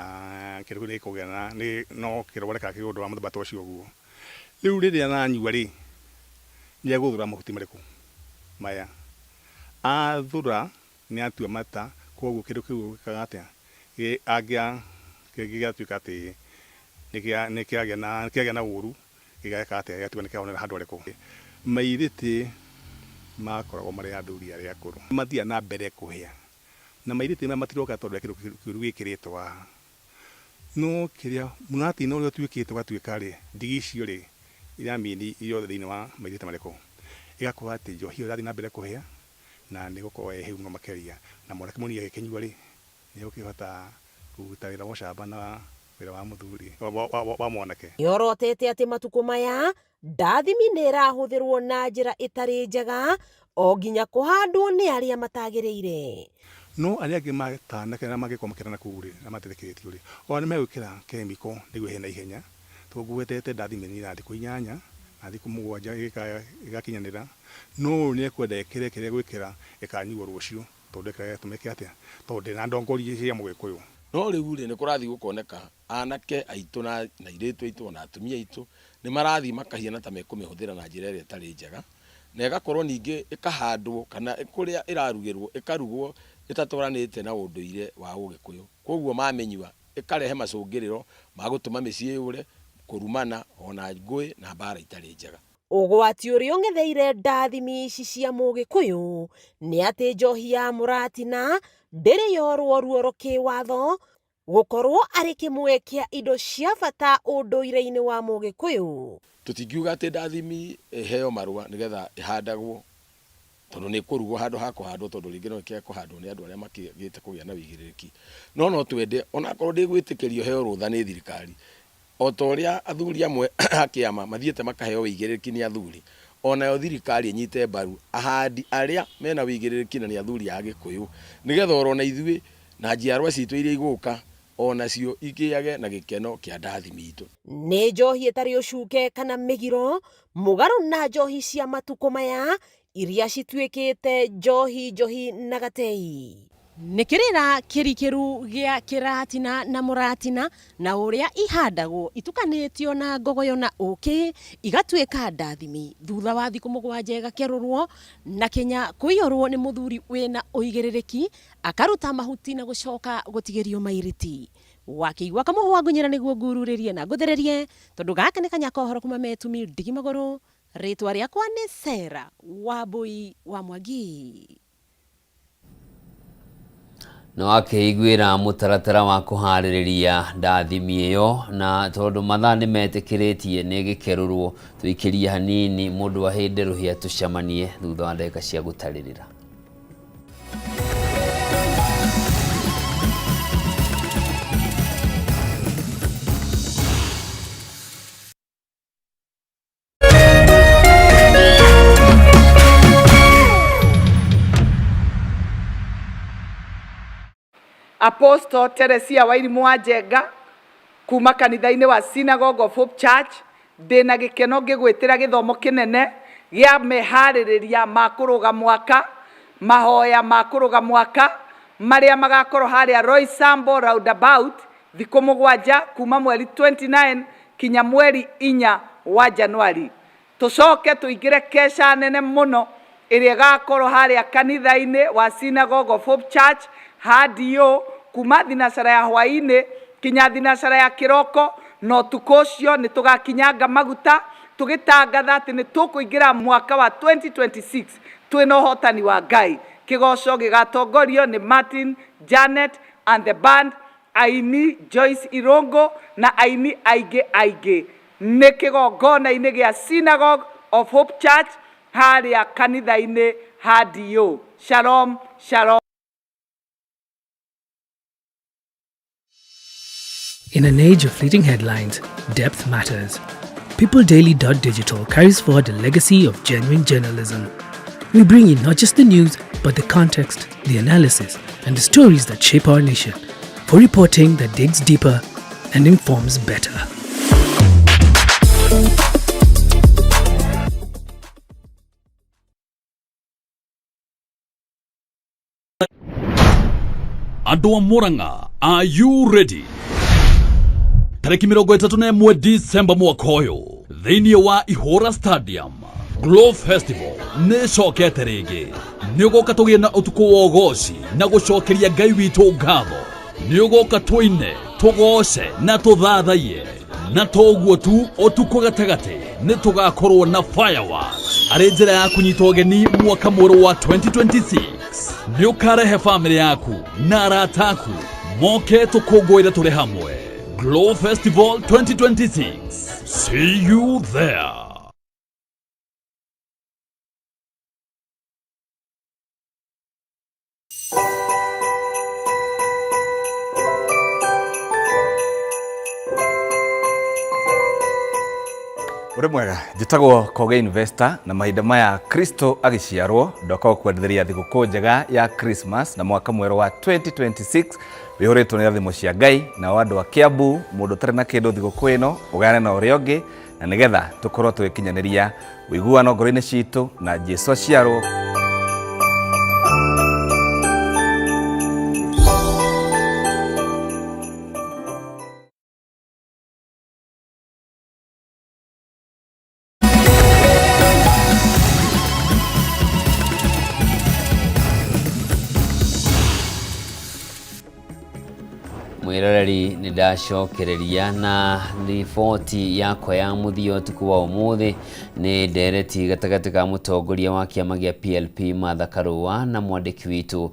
kĩndũ kĩu nĩ gĩkũgĩa na no kĩrware kana kĩgĩe ũndũ wa mũthemba ta ũcio ũguo. Rĩu rĩrĩa aranyua rĩ, nĩ egũthũra mahuti marĩkũ? Maya. Athũra nĩ atua mata, kwoguo kĩndũ kĩu gĩkaga atĩa? Gĩgatuĩka atĩ nĩ kĩagĩa na ũru Gĩgeka atĩa? Gĩgatuĩka nĩ kĩahonera handũ harĩkũ? Mairĩtĩ makoragwo marĩ athuri arĩa akũrũ. Nĩ mathiaga na mbere kũhĩa. Na mairĩtĩ maya matiroka tondũ ya kĩndũ kĩũru gĩkĩrĩtwo haha. No kĩrĩa, mũratina ũrĩa ũtuĩkĩte ũgatuĩka-rĩ, ndigi icio-rĩ, iramini iria thĩinĩ wa mairĩtĩ marĩkũ? Ĩgakorwo atĩ njohi ĩyo ĩrathiĩ na mbere kũhĩa, na nĩ ĩgũkorwo ĩ hĩu mũno makĩria. Na mwanake mũnini agĩkĩnyua-rĩ, nĩ egũkĩhota kũruta wĩra wa ũcamba na wĩra wa mũthuri, wa mwanake. Nĩorotete atĩ matukũ maya ndathimi nĩ ĩrahũthĩrwo na njĩra ĩtarĩ njega o nginya kũhandwo nĩ arĩa matagĩrĩire. No arĩa angĩ matanakena na mangĩkorwo makĩenda na kũu-rĩ, na matetĩkĩrĩtio-rĩ, o nao nĩmegwĩkĩra kemiko nĩguo ĩhĩe na ihenya. Tondũ ngwetete ndathimi ĩninaga thikũ inyanya na thikũ mũgwanja ĩgakinyanĩra, no ũyũ nĩekwenda ekĩre kĩrĩa egwĩkĩra ĩkanyuo rũciũ. Tondũ ĩkĩraga ĩtũmĩke atĩa? Tondũ ndĩrĩ na ndongoria cia Mũgĩkũyũ. No rĩu-rĩ, nĩ kũrathiĩ gũkoneka anake aitũ na airĩtu aitũ o na atumia aitũ nĩ marathiĩ makahiana ta mekũmĩhũthĩra na njĩra ĩrĩa ĩtarĩ njega, na ĩgakorwo ningĩ ĩkahandwo kana kũrĩa ĩrarugĩrwo ĩkarugwo ĩtatwaranĩte na ũndũire wa Ũgĩkũyũ. Kwoguo mamĩnyua ĩkarehe macũngĩrĩro ma gũtũma mĩciĩ yũre, kũrumana, o na ngũĩ na mbaara itarĩ njega. Ũgwati ũrĩa ũng'etheire ndathimi ici cia Mũgĩkũyũ nĩ atĩ njohi ya mũratina ndĩrĩ yorwo ruoro kĩwatho gũkorwo arĩ kĩmwe kĩa indo cia bata ũndũire-inĩ wa Mũgĩkũyũ. Tũtingiuga atĩ ndathimi ĩheo marũa nĩgetha ĩhandagwo tondũ nĩ ĩkũrugwo handũ ha kũhandwo tondũ rĩngĩ no ĩkĩage kũhandwo nĩ andũ arĩa makĩagĩte kũgĩa na ũigĩrĩrĩki. No no twende onakorwo ndĩgwĩtĩkĩrio ĩheo rũtha nĩ thirikari, O ta ũrĩa athuri amwe a kĩama mathiĩte makaheo ũigĩrĩrĩki nĩ athuri, o nayo thirikari ĩnyite mbaru ahandi arĩa mena ũigĩrĩrĩki na nĩ athuri a Gĩkũyũ, nĩgetha oro na ithuĩ na njiarwa citũ iria igũka o nacio igĩage na gĩkeno kĩa ndathimi itũ. Nĩ njohi ĩtarĩ ũcuke kana mĩgiro, mũgarũ na njohi cia matukũ maya iria cituĩkĩte njohi njohi na gatei. Nĩ kĩrĩra kĩrikĩru gĩa kĩratina na mũratina na ũrĩa ihandagwo itukanĩtio na ngogoyo na ũkĩ igatuĩka ndathimi thutha wa thikũ mũgwanja ĩgakerũrwo na kĩnya kũiyũrwo nĩ mũthuri wĩna ũigĩrĩrĩki akaruta mahuti na gũcoka gũtigĩrio mairĩti. Wakĩigua kamũhwa ngunyĩra nĩguo ngururĩrie na ngũthererie tondũ gaka nĩ kanya ka ũhoro kuma Metumi ndigi magũrũ. Rĩtwa rĩakwa nĩ Sarah Wambui wa Mwangi. Na wakĩiguĩra mũtaratara wa kũharĩrĩria ndathimi ĩyo, na tondũ mathaa nĩ metĩkĩrĩtie nĩ ĩgĩkerũrwo, tũikĩrie hanini mũndũ ahĩnde rũhĩa tũcemanie thutha wa ndagĩka cia gũtarĩrĩra. Apostle Teresia Wairimu wa Njenga kuma kanitha-inĩ wa Synagogue of Hope Church ndĩna gĩkeno ngĩgwĩtĩra gĩthomo kĩnene gĩa meharĩrĩria ma kũrũga mwaka mahoya ma kũrũga mwaka marĩa magakorwo harĩa Roysambu roundabout thikũ mũgwanja kuma mweri 29 kinya mweri inya wa Januari. Tũcoke tũingĩre keca nene mũno ĩrĩa ĩgakorwo harĩa kanitha-inĩ wa Synagogue of Hope Church HDO kuma thinacara ya hwaĩ-inĩ kinya thinacara ya kĩroko, na ũtukũ ũcio nĩ tũgakinyanga maguta tũgĩtangatha atĩ nĩ tũkũingĩra mwaka wa 2026 twĩna ũhotani wa Ngai. Kĩgoco gĩgatongorio nĩ Martin, Janet and the band Aini Joyce Irũngũ na aini aingĩ aingĩ. Nĩ kĩgongona-inĩ gĩa Synagogue of Hope Church harĩa kanitha-inĩ ha DO. Shalom, shalom. In an age of fleeting headlines, depth matters. PeopleDaily.digital carries forward the legacy of genuine journalism. We bring you not just the news, but the context, the analysis, and the stories that shape our nation for reporting that digs deeper and informs better. Andũ a Murang'a, are you ready? Tarĩki 31 Disemba mwaka ũyũ thĩinĩ wa Ihũra Stadium Glow Festival nĩ ĩcokete rĩngĩ. Nĩ ũgoka tũgĩe na ũtukũ wa ũgoci na gũcokeria Ngai witũ ngatho. Nĩ ũgoka tũine, tũgoce na tũthathaiye. Na toguo tu, ũtukũ gatagatĩ nĩ tũgakorwo na fireworks arĩ njĩra ya kũnyita ũgeni mwaka mwerũ wa 2026. Nĩ ũkarehe bamĩrĩ yaku na arata aku moke tũkũngũĩre tũrĩ hamwe. Glow Festival 2026. See you there. Ũrĩ mwega, njĩtagwo Koge Investor na mahinda maya Kristo agĩciarwo ndoka gũkwendetheria thigũkũ njega ya Christmas na mwaka mwerũ wa 2026 wĩhũrĩtwo nĩ rathimo cia Ngai. Nao andũ a Kiambu, mũndũ ũtarĩ na kĩndũ thigũkũ ĩno ũgayane na ũrĩa ũngĩ, na nĩgetha tũkorwo tũgĩkinyanĩria ũiguano ngoro-inĩ citũ na Jesu aciarwo. Mwĩroreri, nĩ ndacokereria na riboti yakwa ya mũthia ũtukũ wa ũmũthĩ nĩ ndereti gatagatĩ ka mũtongoria wa kĩama gĩa PLP Martha Karũa na mwandĩki witũ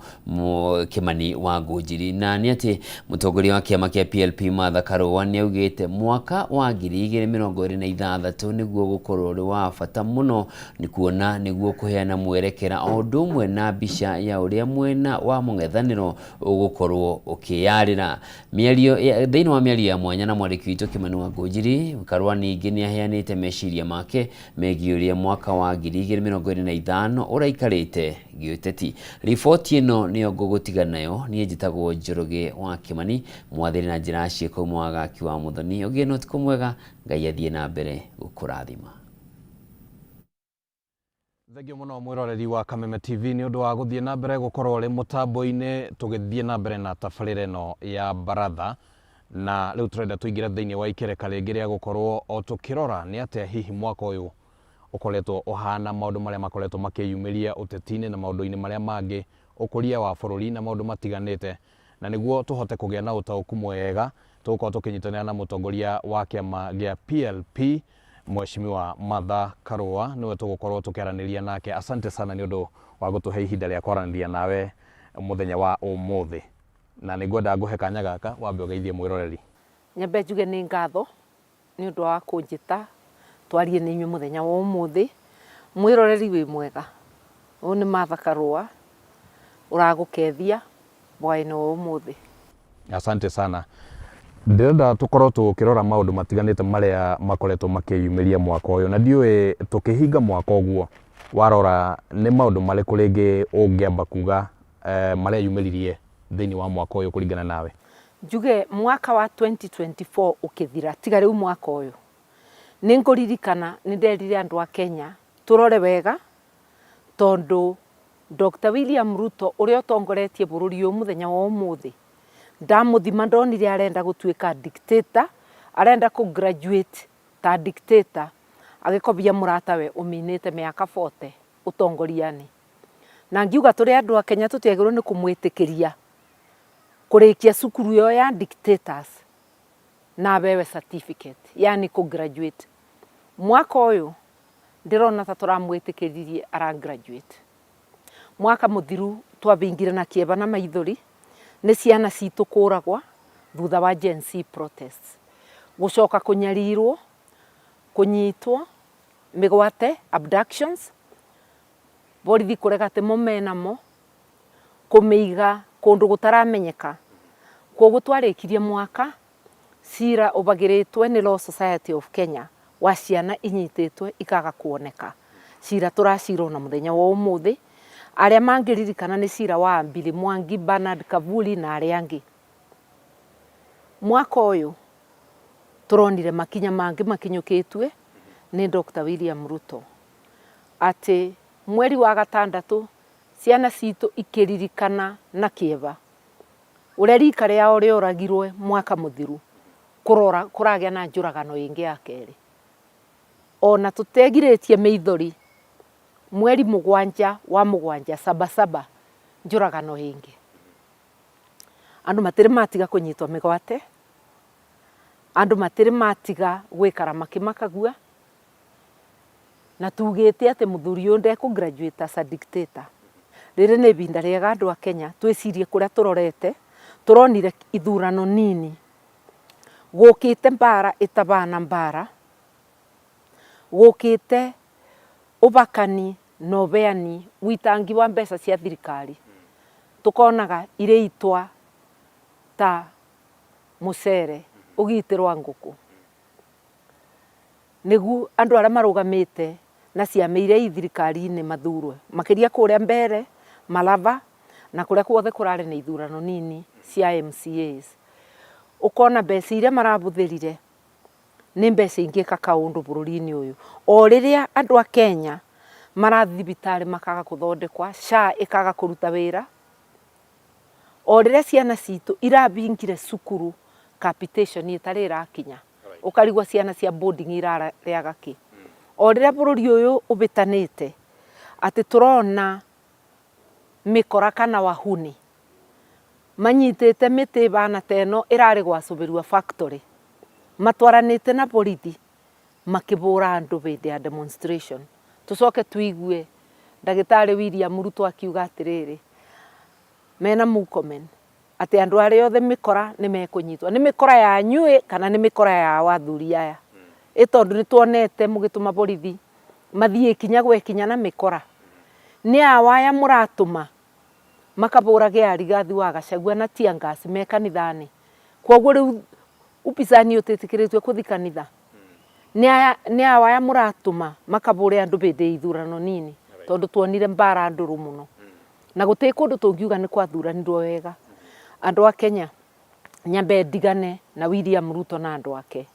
Kĩmani wa Ngũnjiri. Na nĩ atĩ mũtongoria wa kĩama kĩa PLP Martha Karũa nĩ augĩte mwaka wa 2026 nĩguo gũkorwo ũrĩ wa bata mũno, nĩ kuona nĩguo kũheana mwerekera o ũndũ ũmwe na mbica ya ũrĩa mwena wa mũng'ethanĩro ũgũkorwo ũkĩyarĩra. Mĩario thĩinĩ wa mĩario ya mwanya na mwandĩki witũ Kĩmani wa Ngũnjiri, Karũa ningĩ nĩ aheanĩte meciria make megiĩ ũrĩa mwaka wa 2025 ũraikarĩte gĩũteti. Riboti ĩno nĩyo ngũgũtiga nayo, niĩ njĩtagwo Njoroge wa Kĩmani, mwathĩri na njĩra ciĩko mwagaki wa Mũthoni. Ũgĩe na ũtukũ mwega, Ngai athiĩ na mbere gũkũrathima. Thengio mũno mwĩroreri wa Kameme TV nĩ ũndũ wa gũthiĩ na mbere gũkorwo ũrĩ mũtambo-inĩ tũgĩthiĩ na mbere na tabarĩra ĩno ya Baratha. Na rĩu tũrenda tũingĩre thĩinĩ wa ikereka rĩngĩ rĩa gũkorwo o tũkĩrora nĩ atĩa hihi mwaka ũyũ ũkoretwo ũhana, maũndũ marĩa makoretwo makĩyumĩria ũteti-inĩ na maũndũ-inĩ marĩa mangĩ, ũkũria wa bũrũri na maũndũ matiganĩte. Na nĩguo tũhote kũgĩa na ũtaũku mwega, tũgũkorwo tũkĩnyitanĩra na mũtongoria wa kĩama gĩa PLP, Mheshimiwa Martha Karũa, nĩwe tũgũkorwo tũkĩaranĩria nake. Asante sana nĩ ũndũ wa gũtũhe ihinda rĩa kwaranĩria nawe mũthenya wa ũmũthĩ. Na nĩ ngwenda ngũhe kanya gaka wambe ũgeithie mwĩroreri. Nyambe njuge nĩ ngatho nĩ ũndũ wa kũnjĩta twarie na inyuĩ mũthenya wa ũmũthĩ. Mwĩroreri wĩ mwega, ũyũ nĩ Martha Karũa ũragũkethia hwaĩ-inĩ wa ũmũthĩ. Asante sana. Ndĩrenda tũkorwo tũkĩrora maũndũ matiganĩte marĩa makoretwo makĩyumĩria mwaka ũyũ, na ndiũĩ tũkĩhinga mwaka ũguo warora nĩ maũndũ marĩkũ rĩngĩ ũngĩamba kuga mareyumĩririe thĩinĩ wa mwaka ũyũ kũringana nawe? Njuge mwaka wa 2024 ũkĩthira, tiga rĩu mwaka ũyũ, nĩ ngũririkana nĩ nderire andũ a Kenya tũrore wega, tondũ Doctor William Ruto ũrĩa ũtongoretie bũrũri ũyũ mũthenya wa ũmũthĩ, ndamũthima ndonire arenda gũtuĩka dictator, arenda kũ graduate ta dictator, agĩkobia mũratawe ũminĩte mĩaka 40 ũtongoria-inĩ. Na ngiuga tũrĩ andũ a Kenya tũtiagĩrĩirwo nĩ kũmwĩtĩkĩria kũrĩkia cukuru ĩyo ya dictators na abewe certificate, yaani kũ graduate. Mwaka ũyũ ndĩrona ta tũramwĩtĩkĩririe ara graduate. Mwaka mũthiru twabingire na kĩeva na maithori nĩ ciana citũ kũragwa thutha wa Gen Z protests. Gũcoka kũnyarirwo, kũnyitwo, mĩgwate, abductions, borithi kũrega atĩ mo menamo, kũmĩiga kũndũ gũtaramenyeka. Kwoguo twarĩkirie mwaka Cira ũbagĩrĩtwe nĩ Law Society of Kenya wa ciana inyitĩtwe ikaga kuoneka. Cira tũracira ona mũthenya wa ũmũthĩ. Arĩa mangĩririkana nĩ cira wa Ambili Mwangi, Bernard Kavuli na arĩa angĩ. Mwaka ũyũ tũronire makinya mangĩ makinyũkĩtue nĩ Doctor William Ruto atĩ mweri wa gatandatũ ciana citũ ikĩririkana na kĩeva ũrĩa rika rĩao rĩoragirwe mwaka mũthiru kũrora kũragĩa na njũragano ĩngĩ ya kerĩ. Ona tũtegirĩtie mĩithori mweri mũgwanja wa mũgwanja sabasaba njũragano ĩngĩ. Andũ matirĩ matiga kũnyitwo mĩgwate, andũ matirĩ matiga gwĩkara makĩmakagua, na tugĩte atĩ mũthuri ũyũ ndekũ graduate as a dictator. Rĩrĩ nĩ ibinda rĩega andũ a Kenya twĩcirie kũrĩa tũrorete, tũronire ithurano nini, gũkĩte mbara ĩtabana mbara, gũkĩte ũbakani na ũbeani witangi wa mbeca cia thirikari, tũkonaga irĩitwa ta mũcere ũgitĩrwa ngũkũ. Nĩguo andũ arĩa marũgamĩte na ciama iria i thirikari-inĩ mathurwe, makĩria kũrĩa Mbere, Malava na kũrĩa kuothe kũrarĩ na ithurano nini cia MCAs. Ũkona mbeca iria marabũthĩrire nĩ mbeca ingĩka kaũndũ bũrũri-inĩ ũyũ. O rĩrĩa andũ a Kenya marathiĩ thibitarĩ makaga kũthondekwa, SHA ĩkaga kũruta wĩra, o rĩrĩa ciana citũ irabingire cukuru capitation ĩtarĩ ĩrakinya, ũkarigwo ciana cia boarding irarĩaga kĩ. O rĩrĩa bũrũri ũyũ ũbĩtanĩte atĩ tũrona mĩkora kana wahuni manyitĩte mĩtĩ ĩbana ta ĩno ĩrarĩ gwacũbĩrua factory, matwaranĩte na borithi makĩbũra andũ hĩndĩ ya demonstration. Tũcoke tũigue ndagĩtarĩ William Ruto akiuga atĩrĩrĩ, mena Murkomen, atĩ andũ arĩa othe mĩkora nĩ mekũnyitwo. Nĩ mĩkora yanyu ĩ kana nĩ mĩkora yao athuri aya? Ĩ tondũ nĩ tuonete mũgĩtũma borithi mathiĩ ikinya gwa ikinya na mĩkora. Nĩ ao aya mũratũma makabũrage a Rigathi wa Gachagua na tear gas me kanitha-inĩ. Kwoguo rĩu upinzani ũtĩtĩkĩrĩtio kũthi kanitha. Nĩ ao aya mũratũma makabũre andũ hĩndĩ ya ithurano nini, tondũ tuonire mbara ndũrũ mũno. Na gũtirĩ kũndũ tũngiuga nĩ kwathuranirwo wega. Andũ a Kenya, nyambe ndigane na William Ruto na andũ ake.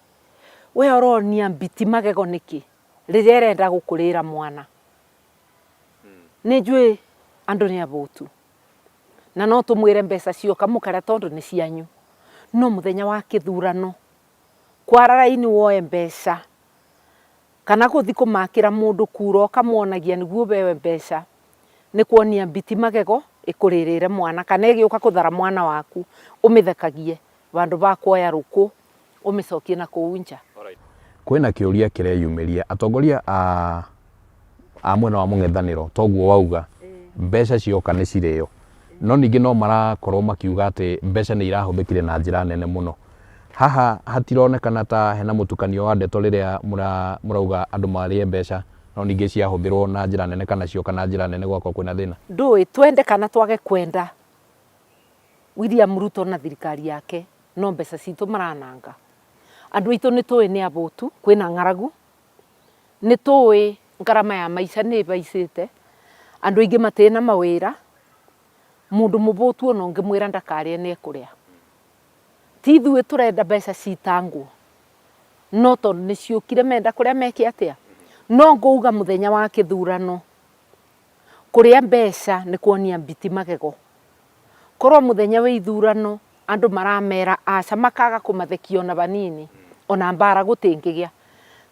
We ũronia mbiti magego nĩkĩ rĩrĩa ĩrenda gũkũrĩra mwana? Nĩ njũĩ andũ nĩ abũtu na no tũmwĩre mbeca cioka mũkarĩa tondũ nĩ cianyu, no mũthenya wa kĩthurano kwara raini woe mbeca kana gũthi kũmakĩra mũndũ kura ũkamwonagia nĩguo ũheo mbeca nĩ kuonia mbiti magego ĩkũrĩrĩre mwana kana ĩgĩũka kũthara mwana waku ũmĩthekagie vandũ va kuoya rũkũ ũmĩcokie na kũu nja. Kwĩna kĩũria kĩreyumĩria, atongoria a a mwena wa mũng'ethanĩro toguo wauga mbeca cioka nĩ cirĩo, no ningĩ no marakorwo makiuga atĩ mbeca nĩ irahũthĩkire na njĩra nene mũno. Haha hatironekana ta hena mũtukanio wa ndeto rĩrĩa mũrauga andũ marĩe mbeca no ningĩ ciahũthĩrwo na njĩra nene kana cioka na njĩra nene gũgakorwo kwĩna thĩna. Ndũĩ twende kana twage kwenda, William Ruto na thirikari yake no mbeca citũ marananga. Andũ aitũ nĩ tũĩ nĩ abũtu, kwĩna ng'aragu, nĩ tũĩ ngarama ya maica nĩ ĩbaicĩte, andũ aingĩ matirĩ na mawĩra, mũndũ mũbũtu ona ũngĩmwĩra ndakarĩe nĩ ekũrĩa. Ti ithuĩ tũrenda mbeca citangwo, no tondũ nĩ ciũkire menda kũrĩa meke atĩa? No ngũuga mũthenya wa kĩthurano, kũrĩa mbeca nĩ kuonia mbiti magego. Korwo mũthenya wa ithurano andũ maramera aca makaga kũmathekia ona vanini ona mbara gũtingĩgĩa.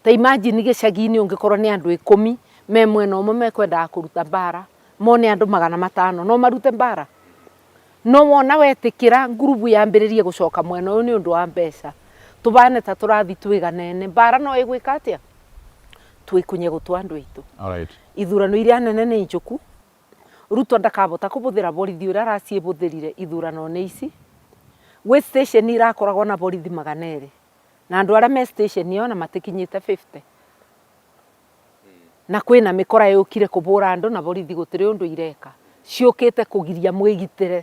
Ta imagine gĩcagi-inĩ ũngĩkorwo nĩ andũ ikũmi me mwena ũmwe mekwendaga kũruta mbara mone andũ 500 no marute mbara? No wona wetĩkĩra ngurubu yambĩrĩrie gũcoka mwena ũyũ nĩ ũndũ wa mbeca tũbane ta tũrathi twĩganene mbara no ĩgwĩka atĩa? Twĩkunye gũtũ andũ aitũ. Ithurano iria nene nĩ njũku. Ruto ndakabota kũbũthĩra borithi ũrĩa araciĩbũthĩrire ithurano-inĩ ici. Gwĩ station irakoragwo na borithi 200 na andũ arĩa me station ĩyo ona matikinyĩte 50. Na kwĩna mĩkora yũkire kũbũra andũ na borithi gũtirĩ ũndũ ireka. Ciũkĩte kũgiria mwĩgitĩre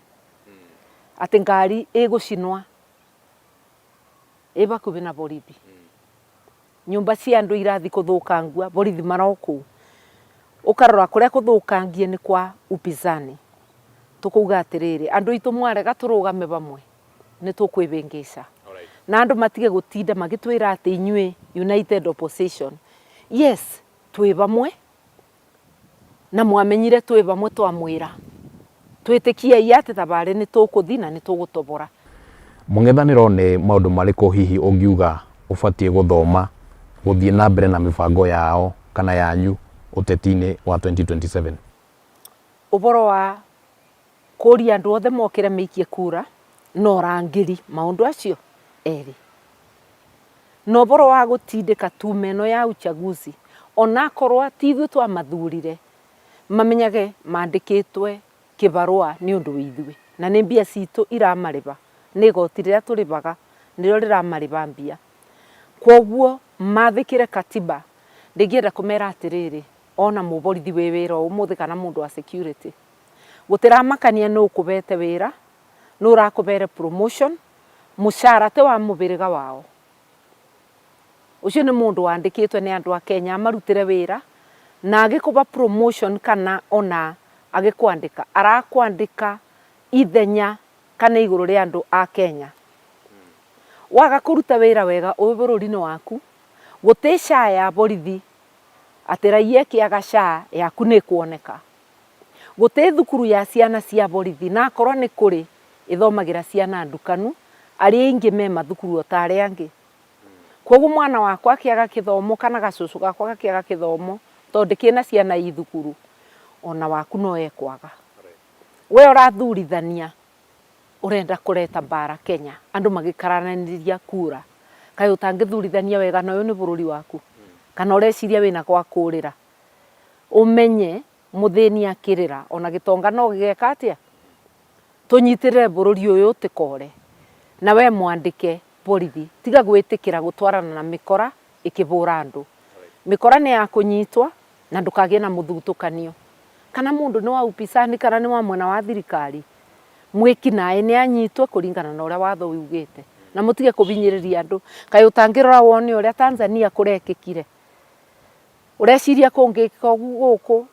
atĩ ngari ĩgũcinwa. Ĩ bakubĩ na borithi. Nyũmba cia andũ irathi kũthũkangua, borithi mara o kũu. Ũkarora kũrĩa kũthũkangie nĩ kwa upinzani. Tũkauga atĩrĩrĩ, andũ aitũ mwarega tũrũgame bamwe, nĩ tũkwĩbĩngĩca. Na andũ matige gũtinda magĩtwĩra atĩ inyuĩ United Opposition. Yes, twĩ bamwe, na mwamenyire twĩ bamwe twamwĩra. Twĩtĩkiei atĩ thabarĩ nĩ tũkũthi na nĩ tũgũtobora. Mũng'ethanĩro nĩ maũndũ marĩkũ hihi ũngiuga ũbatiĩ gũthoma gũthiĩ na mbere na mĩbango yao kana yanyu ũteti-inĩ wa 2027? Ũboro wa kũria andũ othe mokĩre maikie kura na ũrangĩri maũndũ acio erĩ. Na ũboro wa gũtindĩka tume ĩno ya uchaguzi onakorwo ti ithuĩ twamathurire mamenyage mandĩkĩtwe kĩbarũa nĩ ũndũ wa ithuĩ na nĩ mbia citũ iramarĩba, nĩ igoti rĩrĩa tũrĩbaga nĩrĩo rĩramarĩba mbia. Kwoguo mathĩkĩre katiba. Ndingĩenda kũmera atĩrĩrĩ, ona mũborithi wĩ wĩra ũmũthĩ kana mũndũ wa security, gũtiramakania nũ ũkũbete wĩra, nũ ũrakũbere promotion, mũcara ti wa mũbĩrĩga wao. Ũcio nĩ mũndũ wandĩkĩtwe nĩ andũ a Kenya amarutĩre wĩra na agĩkũba promotion kana ona agĩkwandĩka, arakwandĩka ithenya kana igũrũ rĩa andũ a Kenya. Waga kũruta wĩra wega wĩ bũrũri-inĩ waku, gũtĩ SHA ya borithi atĩ raia ĩkĩaga SHA yaku nĩ ĩkuoneka. Gũtĩ thukuru ya ciana cia borithi na akorwo nĩ kũrĩ ĩthomagĩra ciana ndukanu, arĩa aingĩ me mathukuru o ta arĩa angĩ. Kwoguo mwana wakwa akĩaga kĩthomo kana gacũcũ gakwa gakĩaga kĩthomo tondũ ndĩkĩrĩ na ciana i thukuru, ona waku no ekwaga. We ũrathurithania ũrenda kũreta mbara Kenya, andũ magĩkararanĩria kura, kaĩ ũtangĩthurithania wega na ũyũ nĩ bũrũri waku? Kana ũreciria wĩna gwa kũrĩra? Ũmenye mũthĩni akĩrĩra ona gĩtonga no gĩgeka atĩa? Tũnyitĩrĩre bũrũri ũyũ ũtĩkore. Na we mwandĩke borithi, tiga gwĩtĩkĩra gũtwarana na mĩkora ĩkĩbũra andũ. Mĩkora nĩ ya kũnyitwa na ndũkagĩe na mũthutũkanio. Kana mũndũ nĩ wa upisani kana nĩ wa mwena wa thirikari, mwĩki naĩ nĩ anyitwe kũringana na ũrĩa watho ugĩte. Na mũtige kũbinyĩrĩria andũ. Kaĩ ũtangĩrora wone ũrĩa Tanzania kũrekĩkire? Ũreciria kũngĩkĩka ũguo gũkũ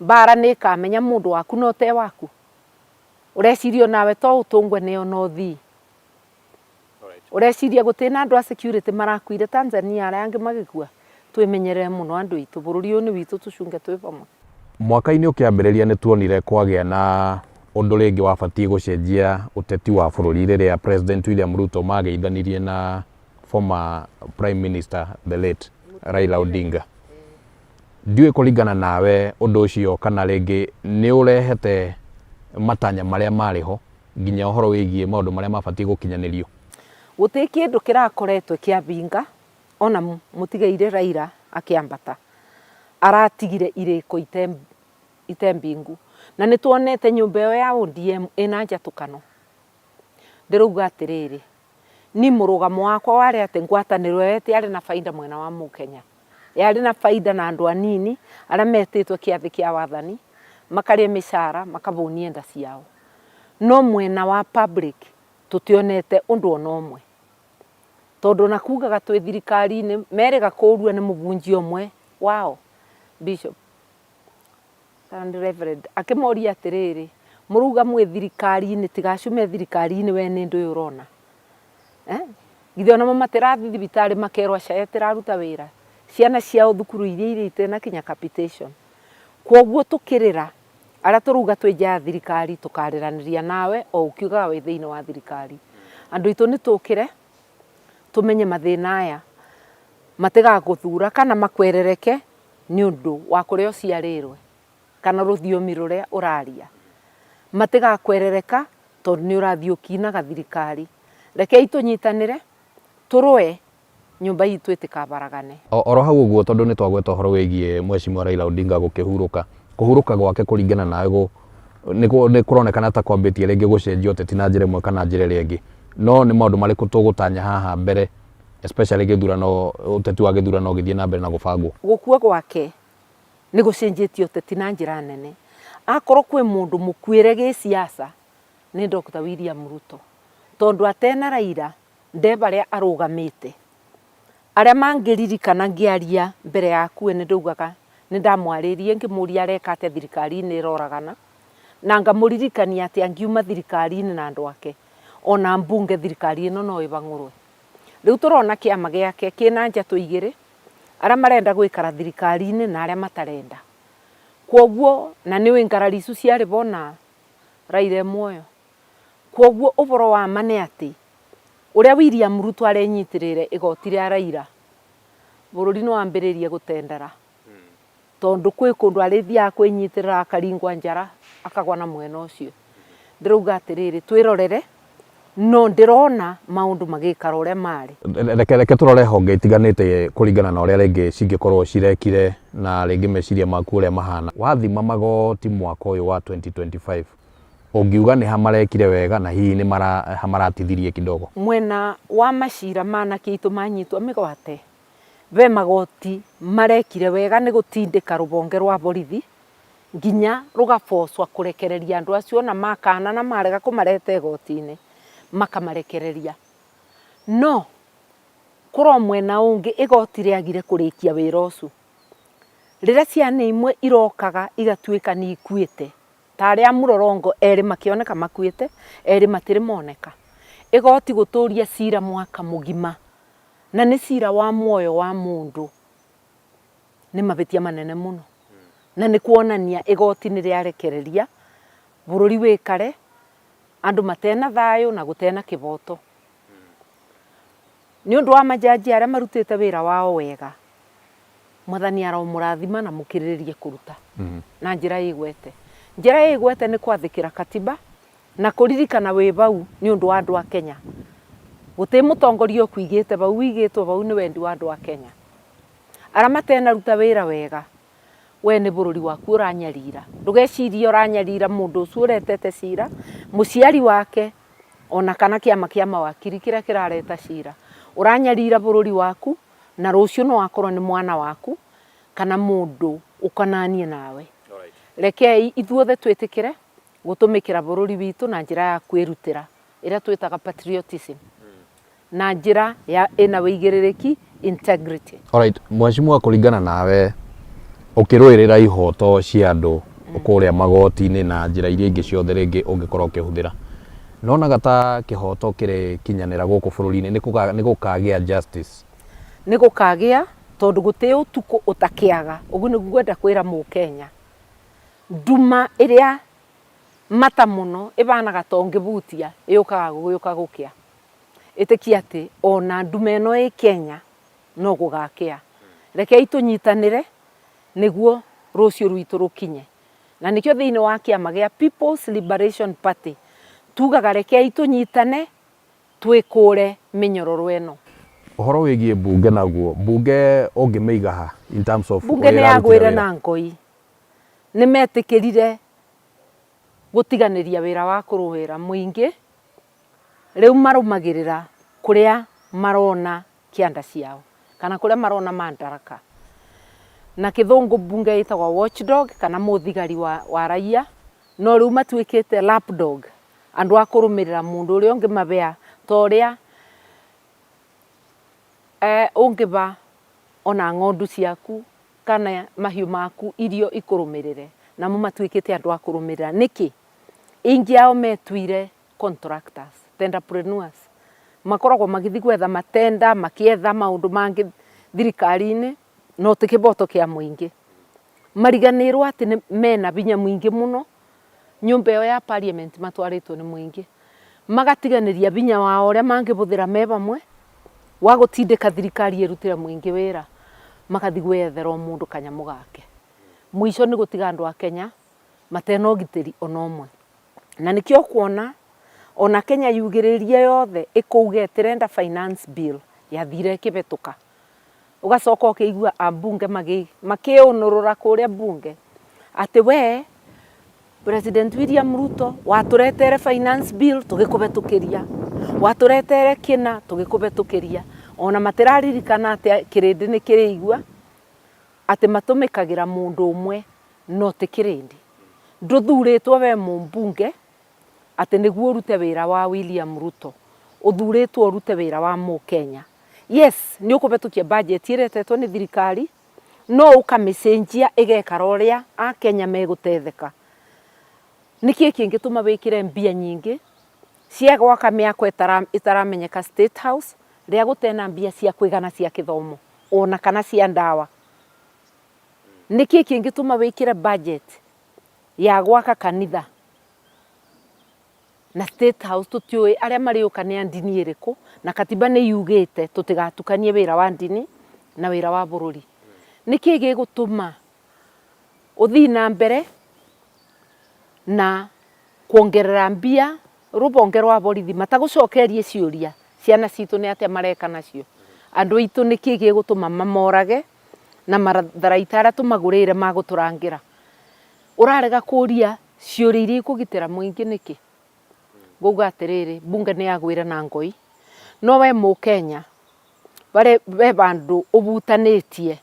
mbara nĩ ĩkamenya mũndũ waku na ũte waku? Ũreciria onawe to ũtũngwe nĩyo na ũthii? Ũreciria gũtirĩ na andũ a security marakuire Tanzania arĩa angĩ magĩkua? Twĩmenyerere mũno andũ aitũ, bũrũri ũyũ nĩ witũ tũcunge twĩ hamwe. Mwaka-inĩ ũkĩambĩrĩria nĩ tuonire kwagĩa na ũndũ rĩngĩ wabatiĩ gũcenjia ũteti wa bũrũri rĩrĩa President William Ruto mageithanirie na former Prime Minister the late Raila Odinga. Ndiũĩ kũringana nawe ũndũ ũcio kana rĩngĩ nĩ ũrehete matanya marĩa marĩ ho nginya ũhoro wĩgiĩ maũndũ marĩa mabatiĩ gũkinyanĩrio. Gũtirĩ kĩndũ kĩrakoretwo kĩabinga ona mũtigairĩ Raila akĩambata aratigire irĩko ite mbingu na nĩtuonete nyũmba ĩyo ya ODM ĩna njatũkano. Ndĩrauga atĩrĩrĩ, ni mũrũgamo wakwa warĩ atĩ ngwatanĩro ĩyo ĩtiarĩ na bainda mwena wa mũkenya. Yarĩ na bainda na andũ anini arĩa metĩtwo kĩathĩ kĩa wathani, makarĩa mĩcara, makabũnia nda ciao. No mwena wa public tũtionete ũndũ ona ũmwe. Tondũ ona kugaga twĩ thirikari-inĩ, merĩga kũrua nĩ mũbunjia ũmwe wao, Bishop kana nĩ Reverend, akĩmoria atĩrĩrĩ, mũrauga mwĩ thirikari-inĩ, tiga acio me thirikari-inĩ we nĩ ndũĩ ũrona. Githĩ onamo matirathiĩ thibitarĩ makerwo SHA ĩtiraruta wĩra? Ciana ciao thukuru iria irĩ itirĩ na kinya capitation. Kwoguo tũkĩrĩra, arĩa tũrauga twĩ nja ya thirikari tũkarĩranĩria nawe o ũkiugaga wĩ thĩinĩ wa thirikari. Andũ aitũ nĩ tũkĩre, tũmenye mathĩna aya matigagũthura kana makwerereke nĩ ũndũ wa kũrĩa ũciarĩrwe kana rũthiomi rũrĩa ũraria. Matigakwerereka tondũ nĩ ũrathiĩ ũkinaga thirikari. Rekei tũnyitanĩre, tũrũe nyũmba itũ ĩtikabaragane. Oro hau ũguo tondũ nĩ twagweta ũhoro wĩgiĩ Mheshimiwa Raila Odinga gũkĩhurũka, kũhurũka gwake kũringana nawe nĩ kũronekana ta kwambĩtie rĩngĩ gũcenjia ũteti na njĩra ĩmwe kana njĩra ĩrĩa ĩngĩ. No nĩ maũndũ marĩkũ tũgũtanya haha mbere especially gĩthurano, ũteti wa gĩthurano ũgĩthiĩ na mbere na gũbangwo? Gũkua gwake nĩ gũcenjetie ũteti na njĩra nene. Akorwo kwĩ mũndũ mũkuĩre gĩsiasa nĩ Doctor William Ruto. Tondũ atena Raila Nde barĩa arũgamĩte. Arĩa mangĩririkana ngĩaria mbere ya akue nĩ ndaugaga nĩ ndamwarĩirie ngĩmũria areka atĩa thirikari-inĩ ĩroragana, na ngamũririkania atĩ angiuma thirikari-inĩ na andũ ake, ona mbunge thirikari ĩno no ĩbang'ũrwe. Rĩu tũrona kĩama gĩake kĩna njatũ igĩrĩ, arĩa marenda gũikara thirikari-inĩ na arĩa matarenda. Kwoguo, na nĩũĩ ngarari icu ciarĩ bo na Raila e muoyo. Kwoguo ũboro wa ma nĩ atĩ, ũrĩa William Ruto arenyitĩrĩre igoti rĩa Raila, bũrũri nĩ wambĩrĩrie gũtendera. Tondũ kwĩ kũndũ arĩthiaga kwĩnyitĩrĩra akaringwa njara akagwa na mwena ũcio. Ndĩrauga atĩrĩrĩ, twĩrorere, no ndĩrona maũndũ magĩikara ũrĩa marĩ. Reke reke tũrore honge itiganĩte kũringana na ũrĩa rĩngĩ cingĩkorwo cirekire na rĩngĩ meciria maku ũrĩa mahana. Wathima magoti mwaka ũyũ wa 2025, Ũngiuga nĩ ha marekire wega na hihi nĩ ha maratithirie kidogo? Mwena wa macira ma anake aitũ manyitwo mĩgwate, ve magoti marekire wega nĩ gũtindĩka rũbonge rwa borithi nginya rũgabocwa kũrekereria andũ acio ona makana na marega kũmareta igoti-inĩ makamarekereria. No kũrĩ o mwena ũngĩ igoti rĩagire kũrĩkia wĩra ũcio. Rĩrĩa ciana imwe irokaga igatuĩka nĩ ikuĩte, Ta arĩa a mũrorongo erĩ makĩoneka makuĩte, erĩ matĩrĩ moneka. Igoti gũtũria cira mwaka mũgima na nĩ cira wa muoyo wa mũndũ nĩ mabĩtia manene mũno. Na nĩ kuonania igoti nĩ rĩarekereria bũrũri wĩkare andũ matena thayũ na gũtena kĩboto. Nĩ ũndũ wa majaji arĩa marutĩte wĩra wao wega, Mwathani aromũrathima na mũkĩrĩrĩrie kũruta na njĩra ĩgwete. Njĩra ĩgwete nĩ kwathĩkĩra katiba na kũririkana wĩ bau nĩ ũndũ wa andũ a Kenya. Gũtĩ mũtongoria ũkũigĩte bau, wĩigĩtwo bau nĩ wendi wa andũ a Kenya. Arĩa matenaruta wĩra wega, we nĩ bũrũri waku ũranyarira. Ndũgecirie ũranyarira mũndũ ũcio ũretete cira, mũciari wake ona kana kĩama kĩa mawakiri kĩrĩa kĩrareta cira. Ũranyarira bũrũri waku na rũciũ no akorwo nĩ mwana waku kana mũndũ ũkonanie nawe. Rekei ithuothe twĩtĩkĩre gũtũmĩkĩra bũrũri witũ na njĩra ya kwĩrutĩra ĩrĩa twĩtaga patriotism na njĩra ya ĩna wĩigĩrĩrĩki integrity. Alright, mheshimiwa kũringana nawe ũkĩrũĩrĩra ihoto cia andũ kũrĩa magoti-inĩ na njĩra iria ingĩ ciothe rĩngĩ ũngĩkorwo ũkĩhũthĩra nonaga ta kĩhoto kĩrĩkinyanĩra gũkũ bũrũri-inĩ nĩ gũkagĩa justice? Nĩ gũkagĩa tondũ gũtĩ ũtukũ ũtakĩaga. Ũguo nĩguo ngwenda kwĩra mũkenya. Nduma ĩrĩa mata mũno ĩbanaga ta ũngĩbutia ĩũkaga gũgĩũka gũkĩa. Ĩtĩkia atĩ ona nduma ĩno ĩ Kenya no gũgakĩa. Rekei tũnyitanĩre nĩguo rũciũ rwitũ rũkinye. Na nĩkĩo thĩinĩ wa kĩama gĩa People's Liberation Party tugaga rekei tũnyitane twĩkũre mĩnyororo ĩno. Ũhoro wĩgiĩ mbunge naguo, mbunge ũngĩmĩiga ha in terms of Mbunge ũrĩa nĩ ĩrarutire yagũire wĩra? na ngoi. Nĩ metĩkĩrire gũtiganĩria wĩra wa kũrũĩra mũingĩ, rĩu marũmagĩrĩra kũrĩa marona kĩanda ciao kana kũrĩa marona mandaraka. Na kĩthũngũ mbunge ĩtagwo watchdog kana mũthigari wa, wa raia, no rĩu matuĩkĩte lapdog, andũ a kũrũmĩrĩra mũndũ ũrĩa ũngĩ mabea ta ũrĩa eh, ũngĩba ona ng'ondu ciaku kana mahiũ maku irio ikũrũmĩrĩre, namo matuĩkĩte andũ a kũrũmĩrĩra. Nĩkĩ? Aingĩ ao metuire contractors, tenderpreneurs, makoragwo magĩthiĩ gwetha matenda, makĩetha maũndũ mangĩ thirikari-inĩ, no ti kĩboto kĩa mũingĩ. Mariganĩirwo atĩ mena hinya mũingĩ mũno, nyũmba ĩyo ya parliament matwarĩtwo nĩ mũingĩ. Magatiganĩria hinya wao ũrĩa mangĩbũthĩra me hamwe, wa gũtindĩka thirikari ĩrutĩre mũingĩ wĩra, magathiĩ gwethera o mũndũ kanyamũ gake. Mũico nĩ gũtiga andũ a Kenya matena ũgitĩri ona ũmwe. Na nĩkĩo ũkuona ona Kenya yugĩrĩrie yothe ĩkũuga ĩtĩrenda finance bill yathire ĩkĩhetũka. Ũgacoka ũkĩigua ambunge makĩũnũrũra kũrĩa bunge atĩ we President William Ruto watũretere finance bill tũgĩkũhetũkĩria, watũretere kĩna tũgĩkũhetũkĩria. Ona matiraririkana atĩ kĩrĩndĩ nĩ kĩrĩigua atĩ matũmĩkagĩra mũndũ ũmwe no ti kĩrĩndĩ. Ndũthurĩtwo we mũmbunge atĩ nĩguo ũrute wĩra wa William Ruto. Ũthurĩtwo ũrute wĩra wa Mũkenya. Yes, nĩ ũkũhetũkia budget ĩrĩa ĩtetwo nĩ thirikari, no ũkamĩcenjia ĩgekara ũrĩa Akenya megũtetheka. Nĩkĩ kĩngĩtũma wĩkĩre mbia nyingĩ cia gwaka mĩako ĩtaramenyeka State House rĩrĩa gũtena mbia cia kũigana cia kĩthomo ona kana cia ndawa? Nĩkĩ kĩngĩtũma wĩkĩre budget ya gwaka kanitha na State House tũtiũĩ arĩa marĩũka nĩ a ndini ĩrĩkũ, na katiba nĩ yugĩte tũtigatukanie wĩra wa ndini na wĩra wa bũrũri. Nĩkĩ gĩgũtũma ũthiĩ na mbere na kuongerera mbia rũhonge rwa borithi matagũcokerie ciũria ciana citũ nĩ atĩa mareka nacio, andũ aitũ nĩkĩ gĩgũtũma mamorage na matharaita arĩa tũmagũrĩire ma gũtũrangĩra. Ũrarega kũria ciũria iria ikũgitĩra mũingĩ nĩkĩ? Ngauga atĩrĩrĩ, mbunge nĩ yagwĩre na ngoi, no we mũkenya he handũ ũbutanĩtie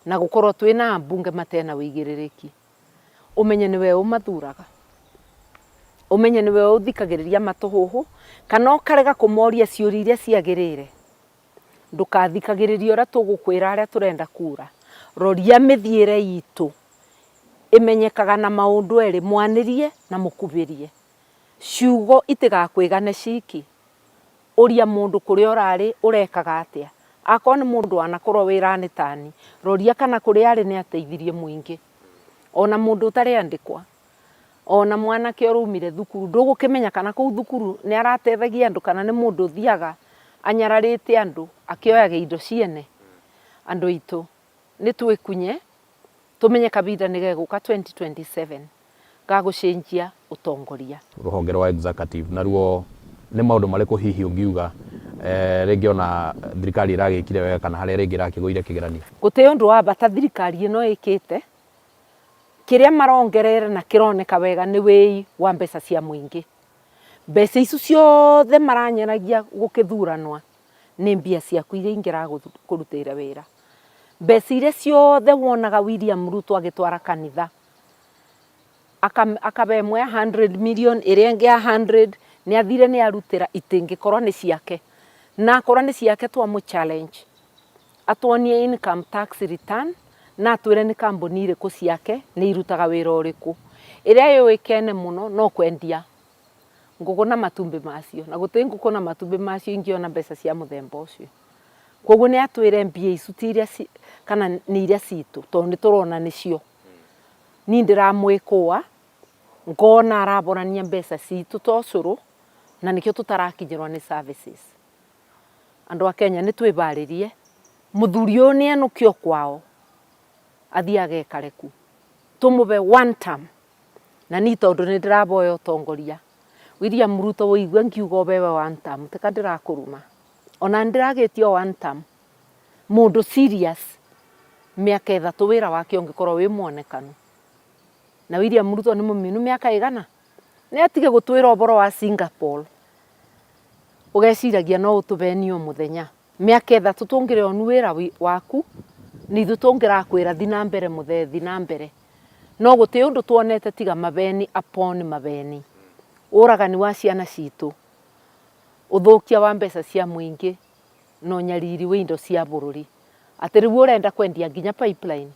na gũkorwo twĩna ambunge matena ũigĩrĩrĩki, ũmenye nĩwe ũmathuraga, ũmenye nĩwe ũthikagĩrĩria matũhũhũ, kana ũkarega kũmoria ciũria iria ciagĩrĩire. Ndũkathikagĩrĩrie ũrĩa tũgũkwĩra arĩa tũrenda kura. Roria mĩthiĩre itũ ĩmenyekaga na maũndũ erĩ, mwanĩrie na mũkubĩrie. Ciugo itigakwĩgane ciki. Ũria mũndũ kũrĩa ũrarĩ ũrekaga atĩa. Akorwo nĩ mũndũ wanakorwo wĩra-inĩ tani, roria kana kũrĩa arĩ nĩ ateithirie mũingĩ. Ona mũndũ ũtarĩ andĩkwa. Ona mwanake ũraumire thukuru ndũgũkĩmenya kana kũu thukuru nĩ arateithagia andũ kana nĩ mũndũ ũthiaga anyararĩte andũ akĩoyaga indo ciene. Andũ aitũ nĩ twĩkunye tũmenye kahinda nĩ gegũka 2027 ga gũcenjia ũtongoria. Rũhonge rwa executive naruo nĩ maũndũ marĩkũ hihi ũngiuga rĩngĩ ona thirikari ĩragĩkire wega kana harĩa rĩngĩ ĩrakĩgũire kĩgeranio? Gũtirĩ ũndũ wa bata thirikari ĩno ĩkĩte. Kĩrĩa marongerera na kĩroneka wega nĩ wĩi wa mbeca cia mũingĩ. Mbeca icio ciothe maranyaragia gũkĩthuranwa nĩ mbia ciaku iria ingĩrakũrutĩire wĩra. Mbeca iria ciothe wonaga William Ruto agĩtwara kanitha, akabe ĩmwe ya 100 million, ĩrĩa ĩngĩ ya 100, nĩ athire nĩ arutĩra itingĩkorwo nĩ ciake. Na akorwo nĩ ciake twamũ challenge. Atwonie income tax return na atwĩre nĩ kambuni irĩkũ ciake, nĩ irutaga wĩra ũrĩkũ. Ĩrĩa yũĩkaine mũno no kwendia ngũkũ na matumbĩ macio, na gũtirĩ ngũkũ na matumbĩ macio ingĩona mbeca cia mũthemba ũcio. Koguo nĩ atwĩre mbia icu ti iria kana nĩ iria citũ, tondũ nĩ tũrona nĩcio. Niĩ ndĩramwĩkũa, ngona araborania mbeca citũ ta ũcũrũ, na nĩkĩo tũtarakinyĩrwo nĩ services. Andũ a Kenya nĩ twĩbarĩrie, mũthuri ũyũ nĩ enũkio kwao, athiĩ agekare ku. Tũmũbe one term. Na niĩ tondũ nĩ ndĩraboya ũtongoria, William Ruto wĩigue ngiuga ũbewe one term, tika ndĩrakũruma. Ona nĩ ndĩragĩtio one term. Mũndũ serious, mĩaka ĩthatũ wĩra wake ũngĩkorwo wĩ mwonekanu. Na William Ruto nĩ mũminu mĩaka ĩgana? Nĩ atige gũtwĩra ũboro wa Singapore. Ũgeciragia no ũtũbenie o mũthenya. Mĩaka ĩthatũ tũngĩrĩonu wĩra waku, nĩ ithuĩ tũngĩrakwĩra thi na mbere mũthee, thi na mbere. No gũtĩ ũndũ tuonete tiga mabeni upon mabeni. Ũragani wa ciana citũ, ũthũkia wa mbeca cia mũingĩ na ũnyariri wa indo cia bũrũri. Atĩ rĩu ũrenda kwendia nginya pipeline.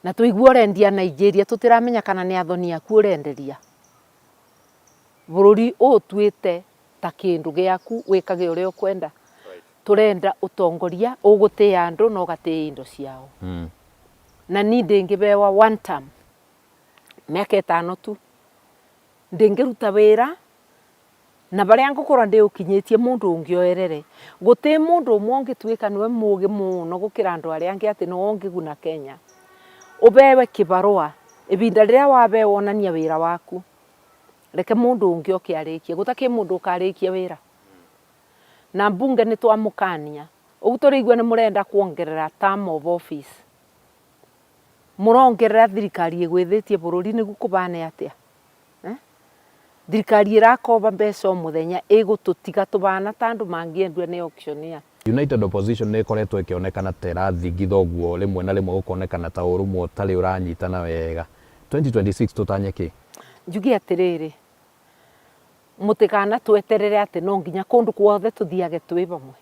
Na tũigua ũrendia Nigeria tũtiramenya kana nĩ athoni aku ũrenderia. Bũrũri ũũtuĩte ta kĩndũ gĩaku wĩkage ũrĩa ũkwenda. Tũrenda ũtongoria ũgũtĩĩa andũ na ũgatĩĩa indo ciao. Na niĩ ndĩngĩbewa one term, mĩaka ĩtano tu, ndĩngĩruta wĩra na barĩa ngũkorwo ndĩũkinyĩtie mũndũ ũngĩ oerere. Gũtĩ mũndũ ũmwe ũngĩtuĩka nĩwe mũgĩ mũno gũkĩra andũ arĩa angĩ atĩ nĩwe ũngĩguna Kenya. Ũbewe kĩbarũa, ĩbinda rĩrĩa wabewa onania wĩra waku. Reke mũndũ ũngĩ oke arĩkie, gũtakĩ mũndũ ũkarĩkia wĩra. Na mbunge nĩ twamũkania, ũguo tũraigua nĩ mũrenda kuongerera term of office. Mũrongerera thirikari ĩgwĩthĩtie bũrũri nĩguo kũbane atĩa? Thirikari ĩrakoba mbeca o mũthenya ĩgũtũtiga tũbana ta andũ mangĩendua nĩ auctioneer. United Opposition nĩ ĩkoretwo ĩkĩonekana ta ĩrathingitha ũguo rĩmwe na rĩmwe gũkonekana ta ũrũmwe ũtarĩ ũranyitana wega. 2026 tũtanye kĩ? Njuge atĩrĩrĩ, Mũtikanatweterere atĩ no nginya kũndũ guothe tũthiage twĩ vamwe.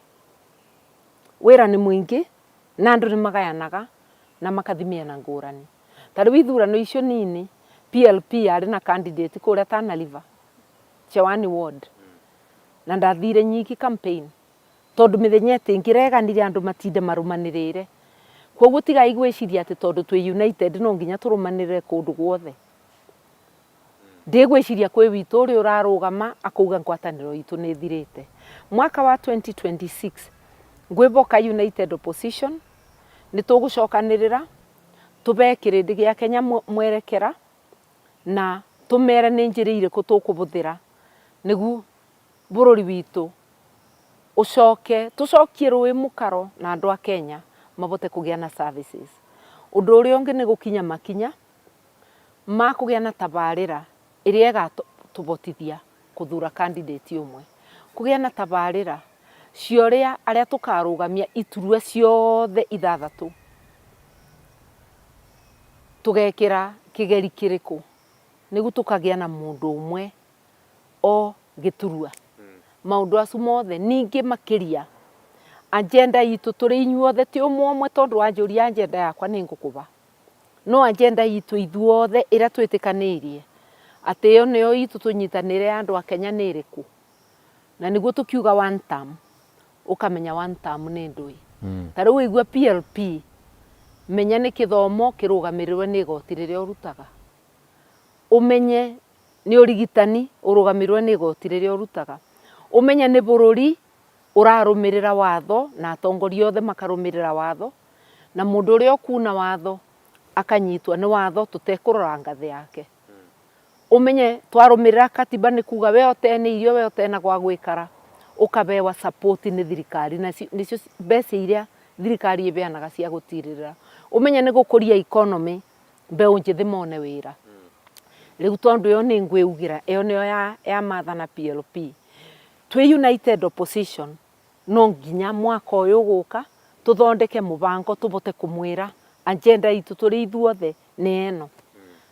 Wĩra nĩ mũingĩ na andũ nĩ magayanaga na makathi mĩena ngũrani. Ta rĩu ithurano icio nini PLP yarĩ na candidate kũrĩa Tana River, Chewani ward, na ndathire nyiki campaign tondũ mĩthenya ĩtĩngĩreganire andũ matinde marũmanĩrĩire. Kwoguo tigai gwĩciria atĩ tondũ twĩ united no nginya tũrũmanĩrĩre kũndũ guothe. Ndigwĩciria kwĩ witũ ũrĩa ũrarũgama akauga ngwatanĩro itũ nĩ ĩthirĩte. Mwaka wa 2026 ngwĩboka United Opposition nĩ tũgũcokanĩrĩra tũbe kĩrĩndĩ gĩa Kenya mwerekera na tũmere nĩ njĩra irĩkũ tũkũbũthĩra nĩguo bũrũri witũ ũcoke, tũcokie rũĩ mũkaro na andũ a Kenya mabote kũgĩa na services. Ũndũ ũrĩa ũngĩ nĩ gũkinya makinya ma kũgĩa na tabarĩra ĩrĩa ĩgatũbotithia kũthura candidate ũmwe. Kũgĩa na tabarĩra cia ũrĩa arĩa tũkarũgamia iturwa ciothe ithathatũ tũgekĩra kĩgeri kĩrĩkũ nĩguo tũkagĩa na mũndũ ũmwe o gĩturwa. Maũndũ acu mothe ningĩ makĩria agenda itũ tũrĩ inyuothe ti ũmwe ũmwe tondũ wanjũria agenda yakwa nĩ ngũkũba. No agenda itũ ithuothe ĩrĩa twĩtĩkanĩirie atĩ ĩyo nĩyo itũ tũnyitanĩre ya andũ a Kenya nĩ ĩrĩkũ? Na nĩguo tũkiuga one term, ũkamenya one term nĩ ndũĩ. Ta rĩu waigua PLP, menya nĩ kĩthomo kĩrũgamĩrĩrwo nĩ igoti rĩrĩa ũrutaga. Ũmenye nĩ ũrigitani ũrũgamĩrĩrwo nĩ igoti rĩrĩa ũrutaga. Ũmenye nĩ bũrũri ũrarũmĩrĩra watho na atongoria othe makarũmĩrĩra watho. Na mũndũ ũrĩa ũkuna watho akanyitwo nĩ watho tũtekũrora ngathĩ yake. Ũmenye twarũmĩrĩra katiba nĩ kuga we ũtena irio we ũtena gwa gwĩkara ũkabewa support nĩ thirikari na nĩcio mbeca iria thirikari ĩbeanaga cia gũtirĩrĩra. Ũmenye nĩ gũkũria economy mbeũ njĩthĩ mone wĩra. Rĩu tondũ ĩyo nĩ ngwĩugĩra ĩyo nĩyo ya Martha na PLP. Twĩ United Opposition No nginya mwaka ũyũ ũgũka tũthondeke mũbango tũbote kũmwĩra agenda itũ tũrĩ ithuothe nĩ ĩno.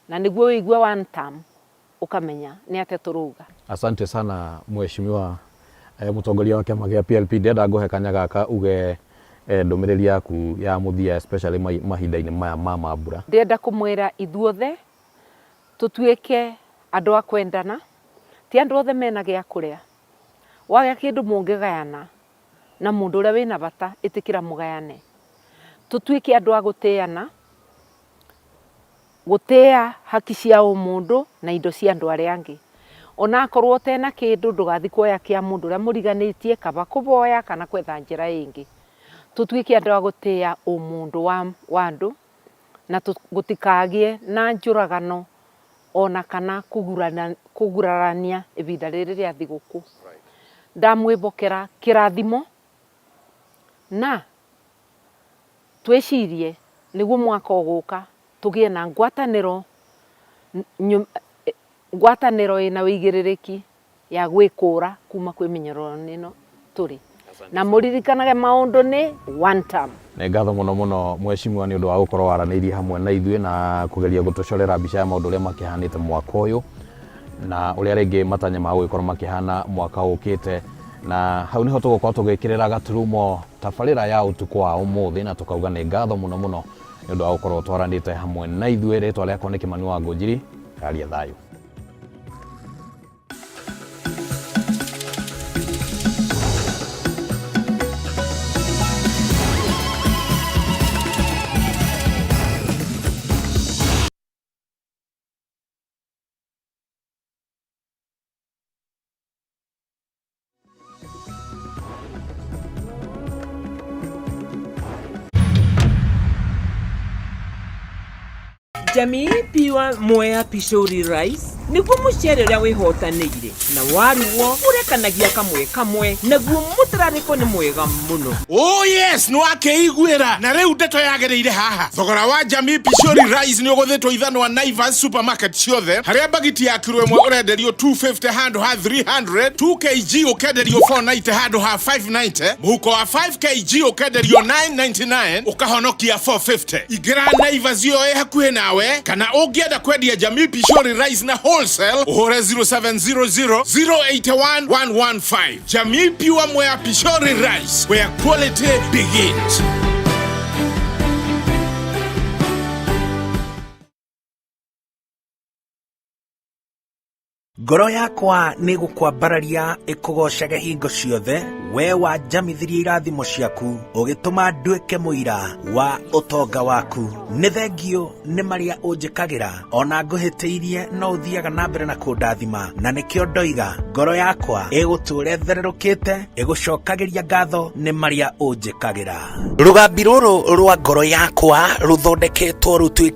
Na nĩguo wĩigue one term ũkamenya nĩ atĩa tũrauga. Asante sana mheshimiwa mũtongoria wa kĩama gĩa PLP. Ndĩrenda ngũhe kanya gaka uge ndũmĩrĩri yaku ya mũthia especially mahinda-inĩ maya ma mambura. Ndĩrenda kũmwĩra ithuothe tũtuĩke andũ a kwendana, ti andũ othe mena gĩa kũrĩa. Wagĩa kĩndũ mũngĩgayana na mũndũ ũrĩa wĩna bata, ĩtĩkĩra mũgayane. Tũtuĩke andũ a gũtĩana, gũtĩa haki cia ũmũndũ na indo cia andũ arĩa angĩ. Ona akorwo ũtena kĩndũ ndũgathiĩ kuoya kĩa mũndũ ũrĩa mũriganĩtie, kaba kũboya kana gwetha njĩra ĩngĩ. Tũtuĩke andũ a gũtĩa ũmũndũ wa andũ na gũtikagĩe na njũragano ona kana kũgurarania ihinda rĩrĩ rĩa thigũkũ. Ndamwĩbokera kĩrathimo na twĩcirie nĩguo mwaka ũgũka tũgĩe na ngwatanĩro ngwatanĩro ĩna ũigĩrĩrĩki ya gwĩkũra kuma kwĩ mĩnyororo ĩno tũrĩ. Na mũririkanage maũndũ nĩ one term. Nĩ ngatho mũno mũno mheshimiwa nĩ ũndũ wa gũkorwo waranĩirie hamwe na ithuĩ na kũgeria gũtũcorera mbica ya maũndũ ũrĩa makĩhanĩte mwaka ũyũ na ũrĩa rĩngĩ matanya ma gũgĩkorwo makĩhana mwaka ũkĩte. Na hau nĩho tũgũkorwo tũgĩkĩrĩra gaturumo tabarĩra ya ũtukũ wa ũmũthĩ na tũkauga nĩ ngatho mũno mũno nĩ ũndũ wa gũkorwo twaranĩte hamwe na ithuĩ. Rĩtwa rĩakwa nĩ Kĩmani wa Ngũnjiri, ngaria thayũ. Jamii Pure Mwea Pishori Rice nĩguo mũcere ũrĩa wĩhotanĩire na warugwo ũrekanagia kamwe kamwe naguo mũtararĩko nĩ mwega mũno. Oh yes, nĩ wakĩiguĩra na rĩu ndeto yagĩrĩire haha. Thogora wa Jamii Pishori Rice nĩ ũgũthĩtwo ithanwa Naivas supermarket ciothe harĩa mbagiti ya kiro ĩmwe ũrenderio 250 handũ ha 300, 2 kg ũkenderio 490 handũ ha 590, mũhuko wa 5 kg ũkenderio 999 ũkahonokia 450. Ingĩra Naivas ĩyo ĩ hakuhĩ nawe kana ũngĩenda kwendia Jamii Pishori Rice na wholesale. wholesale ũhũre 0700 081 115. Jamii Pure Mwea Pishori Rice, where quality begins. Ngoro yakwa nĩ gũkwambararia ĩkũgocage hingo ciothe, we wanjamithirie irathimo ciaku, ũgĩtũma nduĩke mũira wa ũtonga waku. Nĩ thengiũ nĩ marĩa ũnjĩkagĩra, ona ngũhĩtĩirie no ũthiaga na mbere na kũndathima, na nĩkĩo ndoiga ngoro yakwa ĩgũtũũra ĩthererũkĩte, ĩgũcokagĩria ngatho nĩ marĩa ũnjĩkagĩra. Rũgambi rũrũ rwa ngoro yakwa rũthondeketwo rũtuĩke